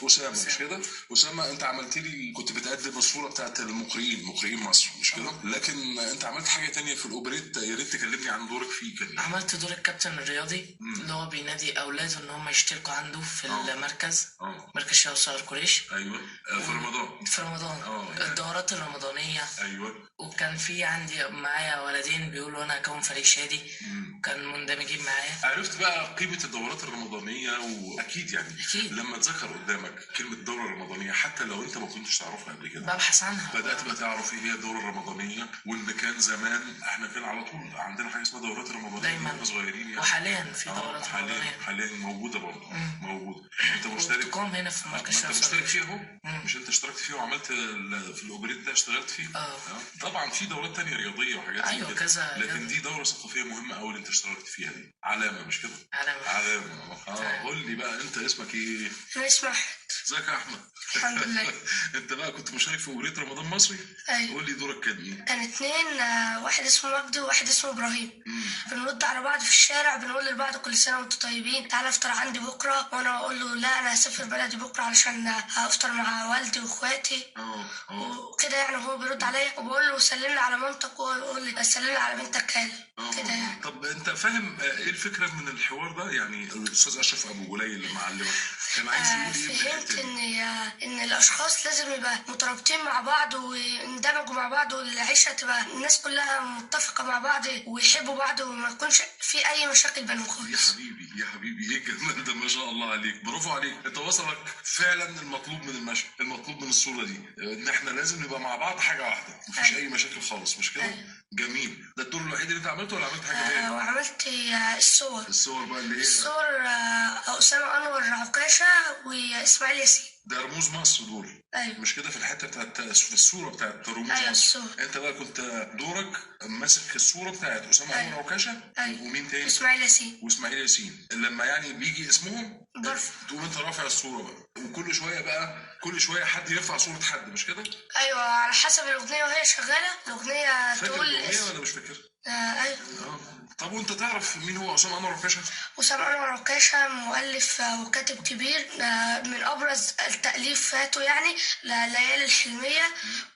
اسامة، مش كده؟ اسامة انت عملت لي، كنت بتقدم الصورة بتاعت المقرئين، مقرئين مصر، مش كده؟ لكن انت عملت حاجة تانية في الاوبريت، يا ريت تكلمني عن دورك فيه. كان عملت دور الكابتن الرياضي اللي هو بينادي اولاده ان هم يشتركوا عنده في المركز، مركز شباب صقر قريش. ايوه، في رمضان. في رمضان الدورات الرمضانية. ايوه. وكان في عندي معايا ولدين بيقولوا انا هكون فريق شادي، وكانوا مندمجين معايا. عرفت بقى قيمة الدورات الرمضانية، واكيد يعني أكيد. لما تذكر قدامك كلمة دوره رمضانيه حتى لو انت ما كنتش تعرفها قبل كده، ببحث عنها، بدات بقى تعرف ايه هي الدورة الرمضانية، وان كان زمان احنا كان على طول عندنا حاجة اسمها دورات رمضانيه واحنا صغيرين يعني. وحاليا في دورات رمضانيه حاليا موجودة برضه. موجودة. انت مشترك بتقام هنا في مركز شباب. انت مشترك فيه اهو، مش انت اشتركت فيه وعملت في الاوبريت ده، اشتغلت فيه. طبعا في دورات تانية رياضية وحاجات زي ايوه كذا، لكن دي دوره ثقافية مهمة قوي اللي انت اشتركت فيها دي. علامة، مش كده؟ علامة. علامة. قول لي بقى انت اسمك ايه؟ انا اسمي احمد. ازيك يا احمد؟ الحمد لله. انت بقى كنت مشارك في اوبريت رمضان مصري؟ ايوه. قول لي دورك كان ايه؟ كان 2، واحد اسمه مجدي وواحد اسمه ابراهيم. بنرد على بعض في الشارع، بنقول لبعض كل سنة وانتم طيبين، تعالى افطر عندي بكره، وانا اقول له لا انا هسافر بلدي بكره علشان هفطر مع والدي واخواتي وكده يعني. هو بيرد عليا وبقول له سلم لي على مامتك، وهو يقول لي سلم لي على بنتك هاله كده يعني. طب انت فاهم ايه الفكرة من الحوار ده؟ يعني الاستاذ اشرف ابو جليل اللي معلمك كان عايز يقول ايه؟ فهمت ان الاشخاص لازم يبقى مترابطين مع بعض ويندمجوا مع بعض، والعيشه تبقى الناس كلها متفقه مع بعض ويحبوا بعض، وما يكونش في اي مشاكل بينهم خالص. يا حبيبي يا حبيبي، ايه الجمال ده، ما شاء الله عليك، برافو عليك. انت وصلك فعلا المطلوب من المشهد، المطلوب من الصورة دي، ان احنا لازم نبقى مع بعض حاجة واحدة، مفيش اي مشاكل خالص، مش كده؟ جميل. ده الدور الوحيد اللي انت عملته ولا عملت حاجة تاني؟ وعملت الصور. الصور بقى اللي هي الصور اسامة انور عكاشة واسماعيل ياسين. ده رموز مصر دول. ايوه، مش كده؟ في الحتة بتاعت في الصورة بتاعت رموز أيوة مصر. الصورة. انت بقى كنت دورك ماسك الصورة بتاعت اسامة أيوة. انور عكاشة. أيوة. ومين تاني؟ اسماعيل ياسين. واسماعيل ياسين. لما يعني بيجي اسمهم برفع، تقوم انت رافع الصورة بقى، وكل شوية بقى كل شوية حد يرفع صوره حد، مش كده؟ ايوه، على حسب الاغنية وهي شغالة. الاغنية فاكر تقول الاغنية ولا مش فاكر؟ ايوه. طب وانت تعرف مين هو اسامة انور عكاشة؟ اسامة انور عكاشة مؤلف وكاتب كبير، من ابرز تاليفاته يعني ليالي الحلميه،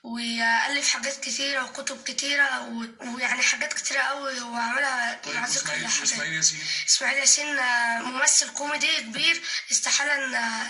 والف حاجات كتيرة وكتب كتيرة ويعني حاجات كتيرة قوي هو عملها. طيب اسماعيل ياسين؟ اسماعيل ياسين ممثل كوميدي كبير، استحالة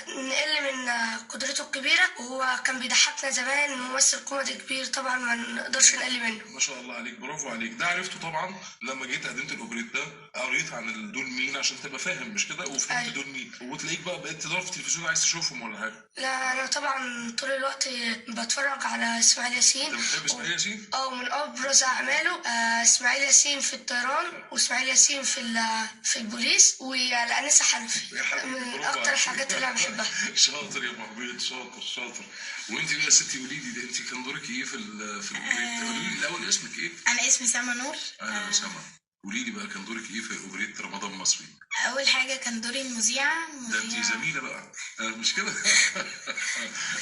نقل من قدرته الكبيرة، وهو كان بيضحكنا زمان. ممثل كوميدي كبير طبعا ما نقدرش نقل منه. ما شاء الله عليك، برافو عليك. ده عرفته طبعا لما جيت قدمت الاوبريت ده، قريت عن دول مين عشان تبقى فاهم، مش كده؟ وفهمت. أيوة. دول مين، وتلاقيك بقى بقيت تدور في التلفزيون عايز تشوفهم ولا حاجة. لا انا طبعا طول الوقت بتفرج على اسماعيل ياسين. انت بتحب اسماعيل ياسين؟ من ابرز اعماله اسماعيل ياسين في الطيران، واسماعيل ياسين في البوليس، والانسه حنفي، من اكتر الحاجات اللي انا بحبها. شاطر يا ابو حميد، شاطر شاطر. وانت بقى يا ستي قولي لي، انت كان دورك ايه في الاوبريت؟ قولي لي الاول اسمك ايه؟ انا اسمي سما نور. اهلا سما. قولي لي بقى كان دورك ايه في اوبريت رمضان مصري؟ اول حاجة كان دوري المذيعه. ده انت زميله بقى، مش كده؟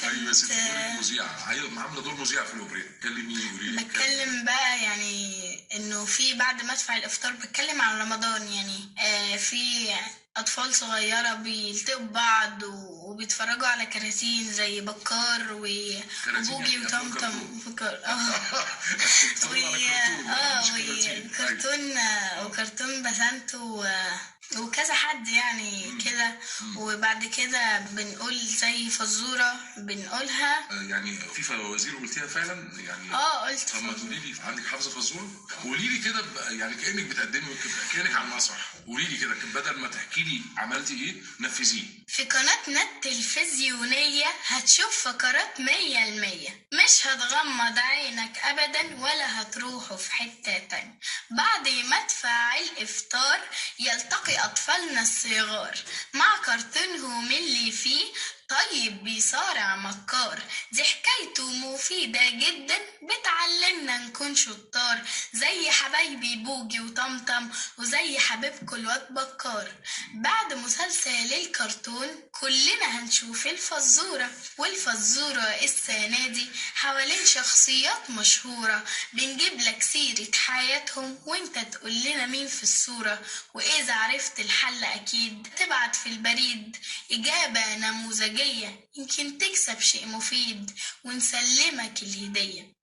ايوه يا ستي، دورك مذيعه، عامله دور مذيعه في الاوبريت. كلميني، قولي لي. بتكلم بقى يعني انه في بعد مدفع الافطار بتكلم عن رمضان، يعني في اطفال صغيرة بيلتقوا ببعض وبيتفرجوا على كراتين زي بكار وبوجي وطمطم وكرتون وكرتون بسنت وكذا حد يعني كده. وبعد كده بنقول زي فزوره بنقولها، يعني في فوازير قلتيها فعلا يعني؟ قلت. طب ما تقولي لي، عندك حافظه فزوره؟ قولي لي كده، يعني كانك بتقدمي، كانك على المسرح. قولي لي كده، بدل ما تحكي لي عملتي ايه، نفذيه. في قناتنا التلفزيونية هتشوف فقرات 100%، مش هتغمض عينك ابدا ولا هتروحوا في حتة تانية. بعد مدفع الافطار يلتقي أطفالنا الصغار مع كرتونهم اللي فيه طيب بيصارع مكار. دي حكايته مفيدة جدا، بتعلمنا نكون شطار زي حبايبي بوجي وطمطم وزي حبيبكو الواد بكار. بعد مسلسل الكرتون كلنا هنشوف الفزورة، والفزورة السنة دي حوالين شخصيات مشهورة، بنجيب لك سيرة حياتهم وانت تقول لنا مين في الصورة، وإذا عرفت الحل أكيد تبعت في البريد إجابة نموذجية يمكن تكسب شيء مفيد ونسلمك الهدية.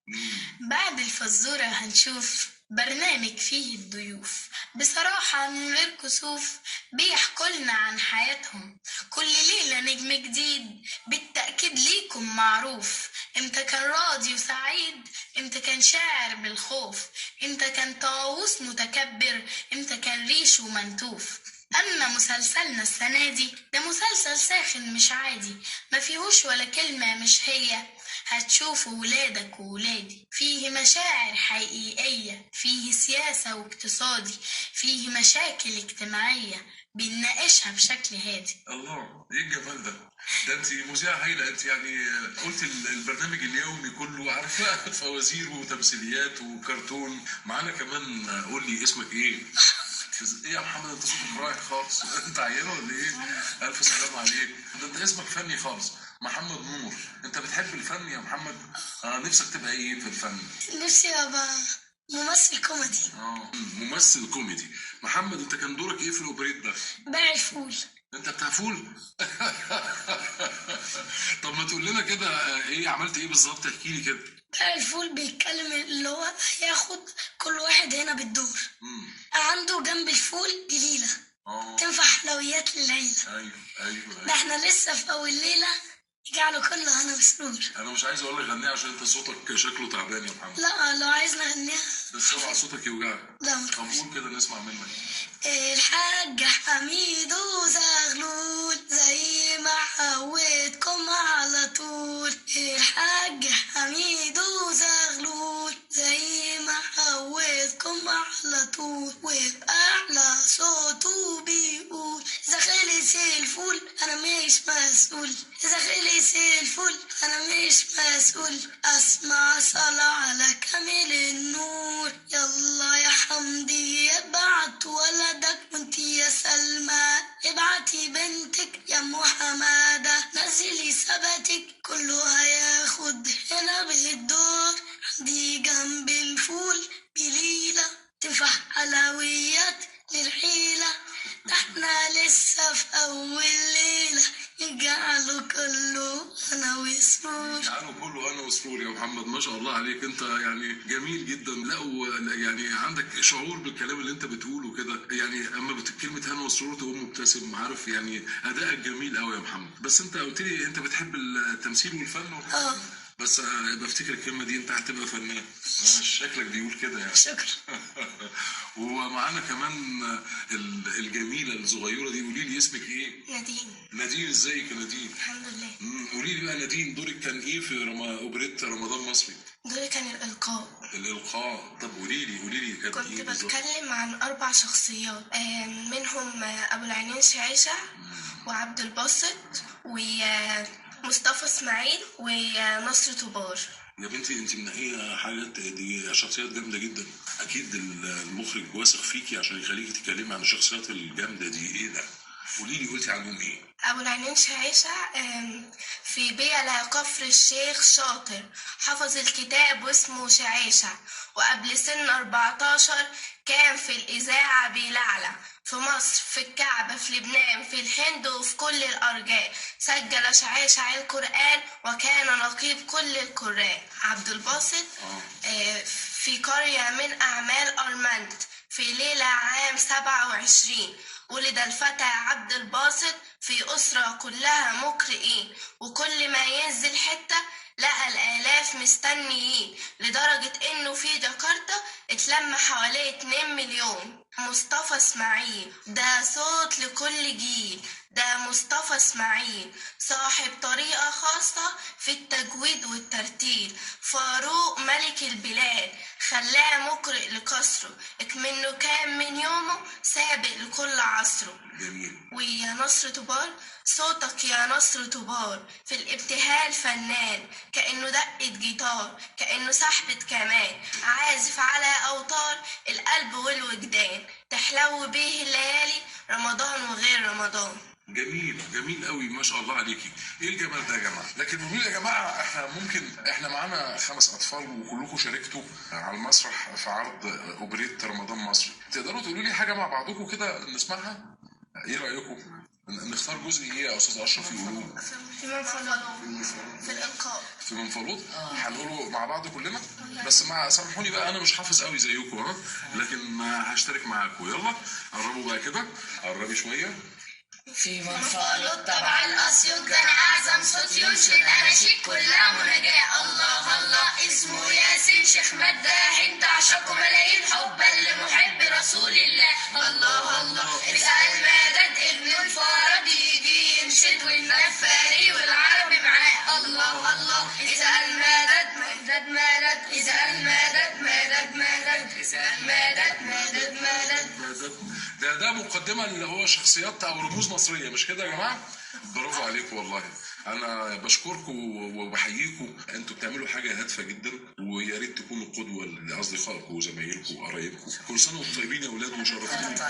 بعد الفزورة هنشوف برنامج فيه الضيوف بصراحة من غير كسوف، بيحكولنا عن حياتهم كل ليلة نجم جديد بالتأكيد ليكم معروف. امتى كان راضي وسعيد، امتى كان شاعر بالخوف، امتى كان طاووس متكبر، امتى كان ريشه منتوف. أما مسلسلنا السنة دي ده مسلسل ساخن مش عادي، ما فيهوش ولا كلمة مش هي، هتشوفوا ولادك وولادي. فيه مشاعر حقيقية، فيه سياسة واقتصادي، فيه مشاكل اجتماعية بنناقشها بشكل هادي. الله، ايه الجمال ده؟ ده انت مذيعة هايلة. انت يعني قلت البرنامج اليومي كله، عارفة، فوازير وتمثيليات وكرتون. معانا كمان، قول لي اسمك ايه؟ ايه يا محمد، انت صوتك رايح خالص، انت عيان ولا ايه؟ الف سلام عليك. ده انت اسمك فني خالص، محمد نور. انت بتحب الفن يا محمد؟ نفسك تبقى ايه في الفن؟ نفسي ابقى ممثل كوميدي. ممثل كوميدي. محمد، انت كان دورك ايه في الاوبريت ده؟ باع الفول. انت بتاع فول؟ طب ما تقول لنا كده ايه عملت ايه بالظبط، احكي لي كده. باع الفول بيتكلم اللي هو هياخد كل واحد هنا بالدور، عنده جنب الفول جليلة تنفع حلويات للعيلة. ايوه ايوه. ده احنا لسه في اول ليلة، يجعله كله هنا وسرور. انا مش عايز اقول لك غنيها عشان انت صوتك شكله تعبان يا محمد. لا لو عايز نغنيها، بس اوعى صوتك يوجعك. لا. طب قول كده نسمع منك. الحاج حميد وزغلول زي ما عودكم على طول، الحاج حميد وزغلول زي ما عودكم على طول، وبأعلى صوته بيقول إذا خلص الفول أنا مش مسؤول، إذا خلص الفول أنا مش مسؤول، أسمع صلاة على كامل النور. يلا يا حمدي ابعت ولدك، وانتي يا سلمى ابعتي بنتك، يا ام حمادة نزلي سبتك، كله هياخد هنا بالدور. عندي جنب الفول بليلة تنفع حلويات للحيلة، ده احنا لسه في أول ليلة، يجعله كله أنا وسرور. يجعله كله أنا وسرور يا محمد، ما شاء الله عليك، أنت يعني جميل جدا. لا يعني عندك شعور بالكلام اللي أنت بتقوله كده، يعني أما كلمة هنا وسرور تقوم مبتسم، عارف يعني أدائك جميل قوي يا محمد. بس أنت قلت لي أنت بتحب التمثيل والفن بس بفتكر الكلمة دي، أنت هتبقى فنان، شكلك بيقول كده يعني. شكرا. ومعانا كمان الجميلة الصغيرة دي، قولي لي اسمك إيه؟ نادين. نادين، ازيك يا نادين؟ الحمد لله. قولي لي بقى نادين، دورك كان إيه في أوبريت رمضان مصري؟ دوري كان الإلقاء. الإلقاء. طب قولي لي كان إيه بالظبط؟ كنت بتكلم عن 4 شخصيات، منهم أبو العينين شعيشة وعبد الباسط ومصطفى اسماعيل ونصر طوبار. يا بنتي انت منقيه حاجات، دي شخصيات جامدة جدا، اكيد المخرج واثق فيكي عشان يخليكي تتكلمي عن الشخصيات الجامدة دي. ايه ده؟ قولي لي قلتي عنهم ايه؟ أبو العينين شعيشع في بيلا كفر الشيخ شاطر، حفظ الكتاب واسمه شعيشع، وقبل سن 14 كان في الإذاعة بيلعلع، في مصر، في الكعبة، في لبنان، في الهند، وفي كل الأرجاء. سجل شعيشع القرآن وكان نقيب كل القراء. عبد الباسط في قرية من أعمال أرمنت في ليلة عام 27 ولد الفتى عبد الباسط في أسرة كلها مقرئين، وكل ما ينزل حتة لقى الآلاف مستنيين، لدرجة إنه في جاكرتا اتلم حواليه 2 مليون. مصطفى اسماعيل ده صوت لكل جيل، ده مصطفى اسماعيل صاحب طريقة خاصة في التجويد والترتيل. فاروق ملك البلاد خلاه مقرئ لكسره، اكمنه كان من يومه سابق لكل عصره. جميل. ويا نصر طوبار، صوتك يا نصر طوبار في الابتهال فنان، كأنه دقة جيتار، كأنه سحبة كمان، عازف على أوتار القلب والوجدان، تحلو بيه الليالي رمضان وغير رمضان. جميل، جميل قوي، ما شاء الله عليكي. ايه الجمال ده يا جماعة؟ لكن قولوا لي يا جماعة، احنا ممكن احنا معانا 5 اطفال وكلكم شاركتوا على المسرح في عرض اوبريت رمضان مصري، تقدروا تقولوا لي حاجة مع بعضكم كده نسمعها؟ ايه رايكم؟ نختار جزء ايه يا استاذ اشرف يقولوه؟ في منفلوط، في الالقاء، في منفلوط. هنقوله مع بعض كلنا، بس مع سامحوني بقى انا مش حافظ قوي زيكم، ها، لكن هشترك معاكم. يلا قربوا بقى كده، قربي شوية. في منفلوط طبعا اسيوط، كان اعظم صوت ينشد اناشيد كلها مناجاة. الله الله اسمه ياسين شيخ مداح، تعشقه ملايين حبا لمحب رسول الله. الله الله اسأل مدد ابن الفارض يجي ينشد، والنفاري والعربي معاه. الله الله اسأل مدد مدد مدد، اسأل مدد مدد مدد، اسأل مدد مدد مدد. ده مقدمه اللي هو شخصيات او رموز مصرية، مش كده يا جماعة؟ برافو عليكم والله، انا بشكركم وبحييكم، انتوا بتعملوا حاجة هادفة جدا، ويا ريت تكونوا قدوة لاصدقائكم وزمايلكم وقرايبكم. كل سنة وانتم طيبين يا اولاد وشرفتوني.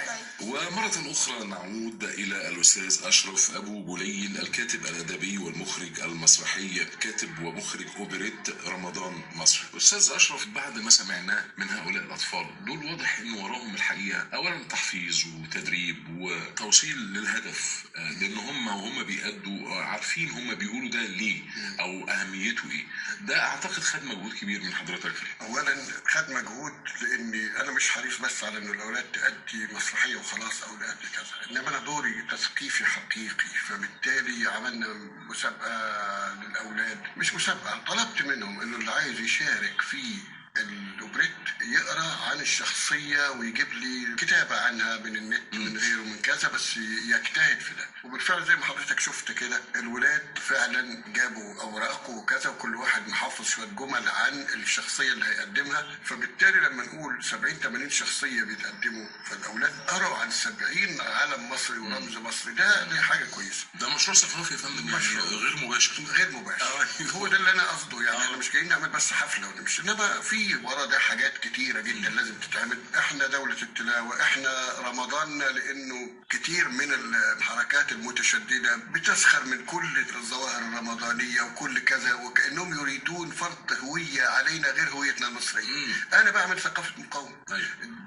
ومرة اخرى نعود الى الاستاذ اشرف ابو بليل، الكاتب الادبي والمخرج المسرحي، كاتب ومخرج اوبريت رمضان مصر. استاذ اشرف، بعد ما سمعناه من هؤلاء الاطفال دول، واضح ان وراهم الحقيقة اولا تحفيز وتدريب وتوصيل للهدف، لان هم وهم بيأدوا عارفين هم بيقولوا ده ليه او اهميته ايه. ده اعتقد خد مجهود كبير من حضرتك. اولا خد مجهود لاني انا مش حريص بس على ان الاولاد تأدي مسرحية وخلاص او تأدي كذا، انما انا دوري تثقيفي حقيقي. فبالتالي عملنا مسابقة للاولاد، مش مسابقة، طلبت منهم انه اللي عايز يشارك في الاوبريت يقرا عن الشخصية ويجيب لي كتابه عنها من النت من غيره من كذا، بس يجتهد في ده. وبالفعل زي ما حضرتك شفت كده الولاد فعلا جابوا اوراق وكذا، وكل واحد محافظ شوية جمل عن الشخصية اللي هيقدمها. فبالتالي لما نقول 70 80 شخصية بيتقدموا، فالاولاد قروا عن 70 علم مصري ورمز مصري. ده حاجة كويسة. ده مشروع ثقافي يا فندم، يعني غير مباشر. غير مباشر هو ده اللي انا قصده. يعني احنا مش جايين نعمل بس حفلة ونمشي، انما في ورا ده حاجات كتيرة جدا لازم تتعمل. احنا دولة التلاوة، احنا رمضاننا، لانه كتير من الحركات المتشددة بتسخر من كل الظواهر الرمضانية وكل كذا، وكأنهم يريدون فرض هوية علينا غير هويتنا المصرية. انا بعمل ثقافة مقاومة.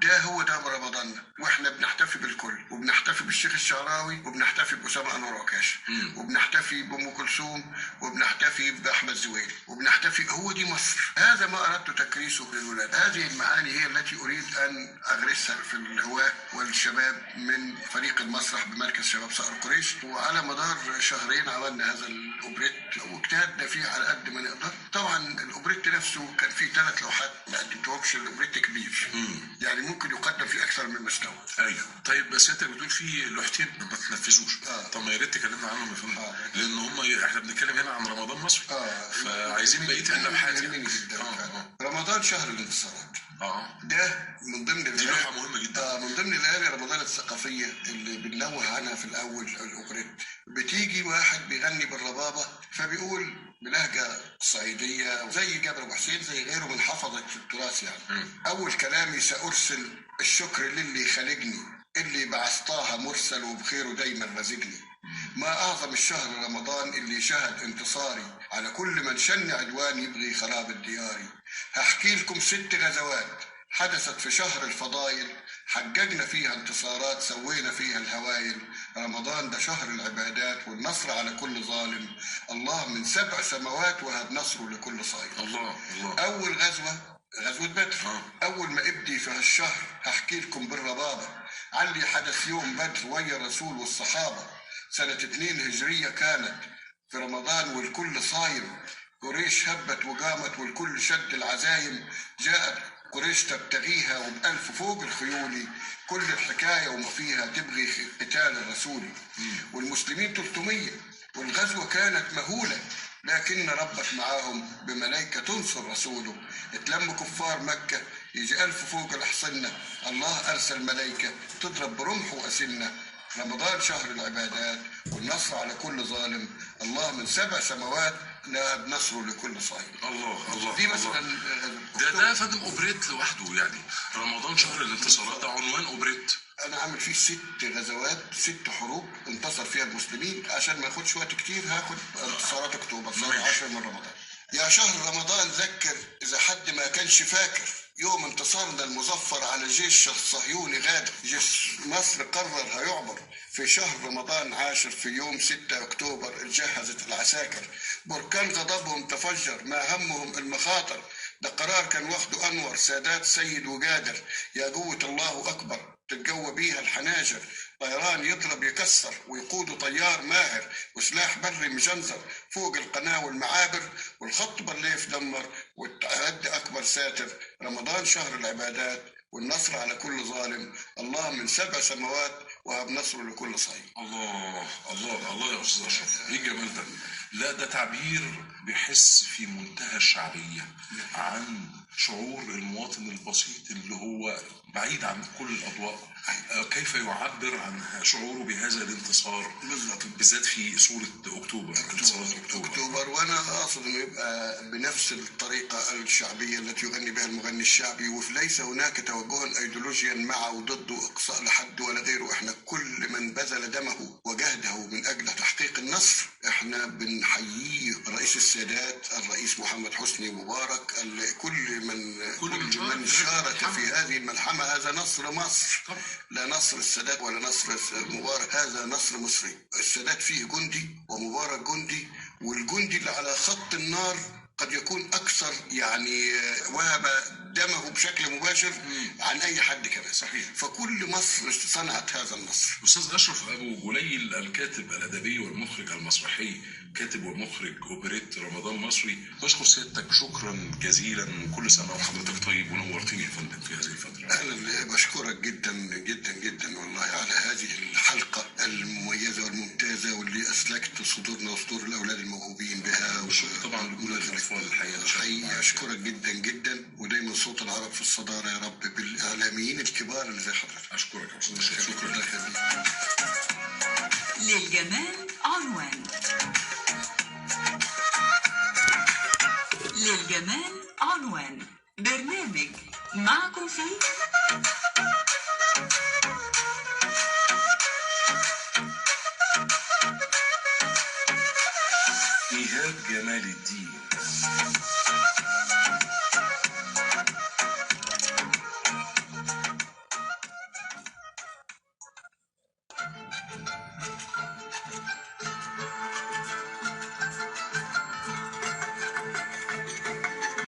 ده هو ده رمضاننا، واحنا بنحتفي بالكل، وبنحتفي بالشيخ الشعراوي، وبنحتفي بأسامة أنور عكاشة، وبنحتفي بأم كلثوم، وبنحتفي بأحمد زويل، وبنحتفي. هو دي مصر. هذا ما أردت تكريسه للولاد. هذه المعاني هي التي أريد أن أغرسها في الهواة والشباب من فريق المسرح بمركز شباب صقر قريش. وعلى مدار شهرين عملنا هذا الأوبريت واجتهدنا فيه على قد ما نقدر. طبعا الأوبريت نفسه كان فيه 3 لوحات ما قدمتهمش. الأوبريت كبير، يعني ممكن يقدم في أكثر من مستوى. أيوه. طيب بس أنت بتقول في لوحتين ما تنفذوش. طب ما يا ريت تكلمنا عنهم يا فندم، لأن هم احنا بنتكلم هنا عن رمضان مصر، فعايزين بقية اللوحات يعني. جدا. رمضان شهر الانتصارات. ده من ضمن دي لوحة مهمة جدا. من ضمن ليالي رمضان الثقافية اللي بننوه عنها في الاول الاوبريت. بتيجي واحد بيغني بالربابة فبيقول بلهجة صعيدية زي جابر أبو حسين زي غيره من حفظة التراث يعني. أول كلامي سأرسل الشكر للي خالجني، اللي بعث طه مرسل وبخيره دايما رزقني. ما أعظم الشهر رمضان اللي شهد انتصاري على كل من شن عدوان يبغي خراب الدياري. هحكي لكم 6 غزوات حدثت في شهر الفضايل، حققنا فيها انتصارات سوينا فيها الهوايل. رمضان ده شهر العبادات والنصر على كل ظالم، الله من 7 سماوات وهب نصره لكل صايم. الله الله. أول غزوة غزوة بدر. أول ما ابدي في هالشهر هحكي لكم بالربابة علي حدث يوم بدر ويا الرسول والصحابة. سنة 2 هجرية كانت في رمضان والكل صايم، قريش هبت وقامت والكل شد العزايم. جاءت قريش تبتغيها وبألف فوق الخيولي، كل الحكاية وما فيها تبغي قتال الرسول. والمسلمين 300 والغزوة كانت مهولة، لكن ربك معاهم بملائكة تنصر رسوله. اتلم كفار مكة يجي 1000 فوق الحصنة، الله أرسل ملائكة تضرب برمح وأسنة. رمضان شهر العبادات والنصر على كل ظالم، الله من 7 سماوات لا نصره لكل صائم. الله الله. دي مثلا ده يا فندم اوبريت لوحده يعني. رمضان شهر الانتصارات ده عنوان اوبريت. انا عامل فيه 6 غزوات، 6 حروب انتصر فيها المسلمين. عشان ما اخدش وقت كتير هاخد انتصارات اكتوبر 10 من رمضان. يا شهر رمضان ذكر اذا حد ما كانش فاكر يوم انتصارنا المظفر على جيش الصهيوني غادر. جيش مصر قرر هيعبر في شهر رمضان 10 في يوم 6 أكتوبر. اتجهزت العساكر، بركان غضبهم تفجر، ما همهم المخاطر. ده قرار كان واخده أنور سادات سيد وقادر. يا قوة الله أكبر تتقوى بيها الحناجر، طيران يضرب يكسر ويقوده طيار ماهر، وسلاح بري مجنزر فوق القناة والمعابر، والخط برليف دمر والتعد أكبر ساتر. رمضان شهر العبادات والنصر على كل ظالم، الله من 7 سماوات وهب نصره لكل صايم. الله الله الله يا أستاذ أشرف، إيه الجمال ده؟ لا ده تعبير بيحس في منتهى الشعبية عن شعور المواطن البسيط اللي هو بعيد عن كل الأضواء، كيف يعبر عن شعوره بهذا الانتصار بالظبط، بالذات في صورة أكتوبر، انتصارات أكتوبر. وأنا أقصد أنه يبقى بنفس الطريقة الشعبية التي يغني بها المغني الشعبي، وليس هناك توجها أيديولوجيا مع وضد وإقصاء لحد ولا غيره. إحنا كل من بذل دمه وجهده من أجل تحقيق النصر إحنا بنحييه، الرئيس السادات، الرئيس محمد حسني مبارك، كل من شارك في هذه الملحمة. هذا نصر مصر، لا نصر السادات ولا نصر مبارك، هذا نصر مصري. السادات فيه جندي ومبارك جندي، والجندي اللي على خط النار قد يكون أكثر يعني وهب دمه بشكل مباشر عن أي حد كمان. صحيح. فكل مصر صنعت هذا النصر. أستاذ أشرف أبو جليل، الكاتب الأدبي والمخرج المسرحي، كاتب ومخرج أوبريت رمضان مصري، بشكر سيادتك شكرا جزيلا، وكل سنة وحضرتك طيب، ونورتني يا فندم في هذه الفترة. أنا اللي بشكرك جدا جدا جدا والله على هذه الحلقة المميزة والممتازة واللي أسلكت صدورنا وصدور الأولاد الموهوبين بها. وشكرا طبعا لكل الأطفال الحقيقة. حقيقة أشكرك جدا جدا، ودايما صوت العرب في الصدارة يا رب بالإعلاميين الكبار اللي زي حضرتك. أشكرك يا أستاذ أشرف، شكرا لك. للجمال عنوان، للجمال عنوان، برنامج معكم فيه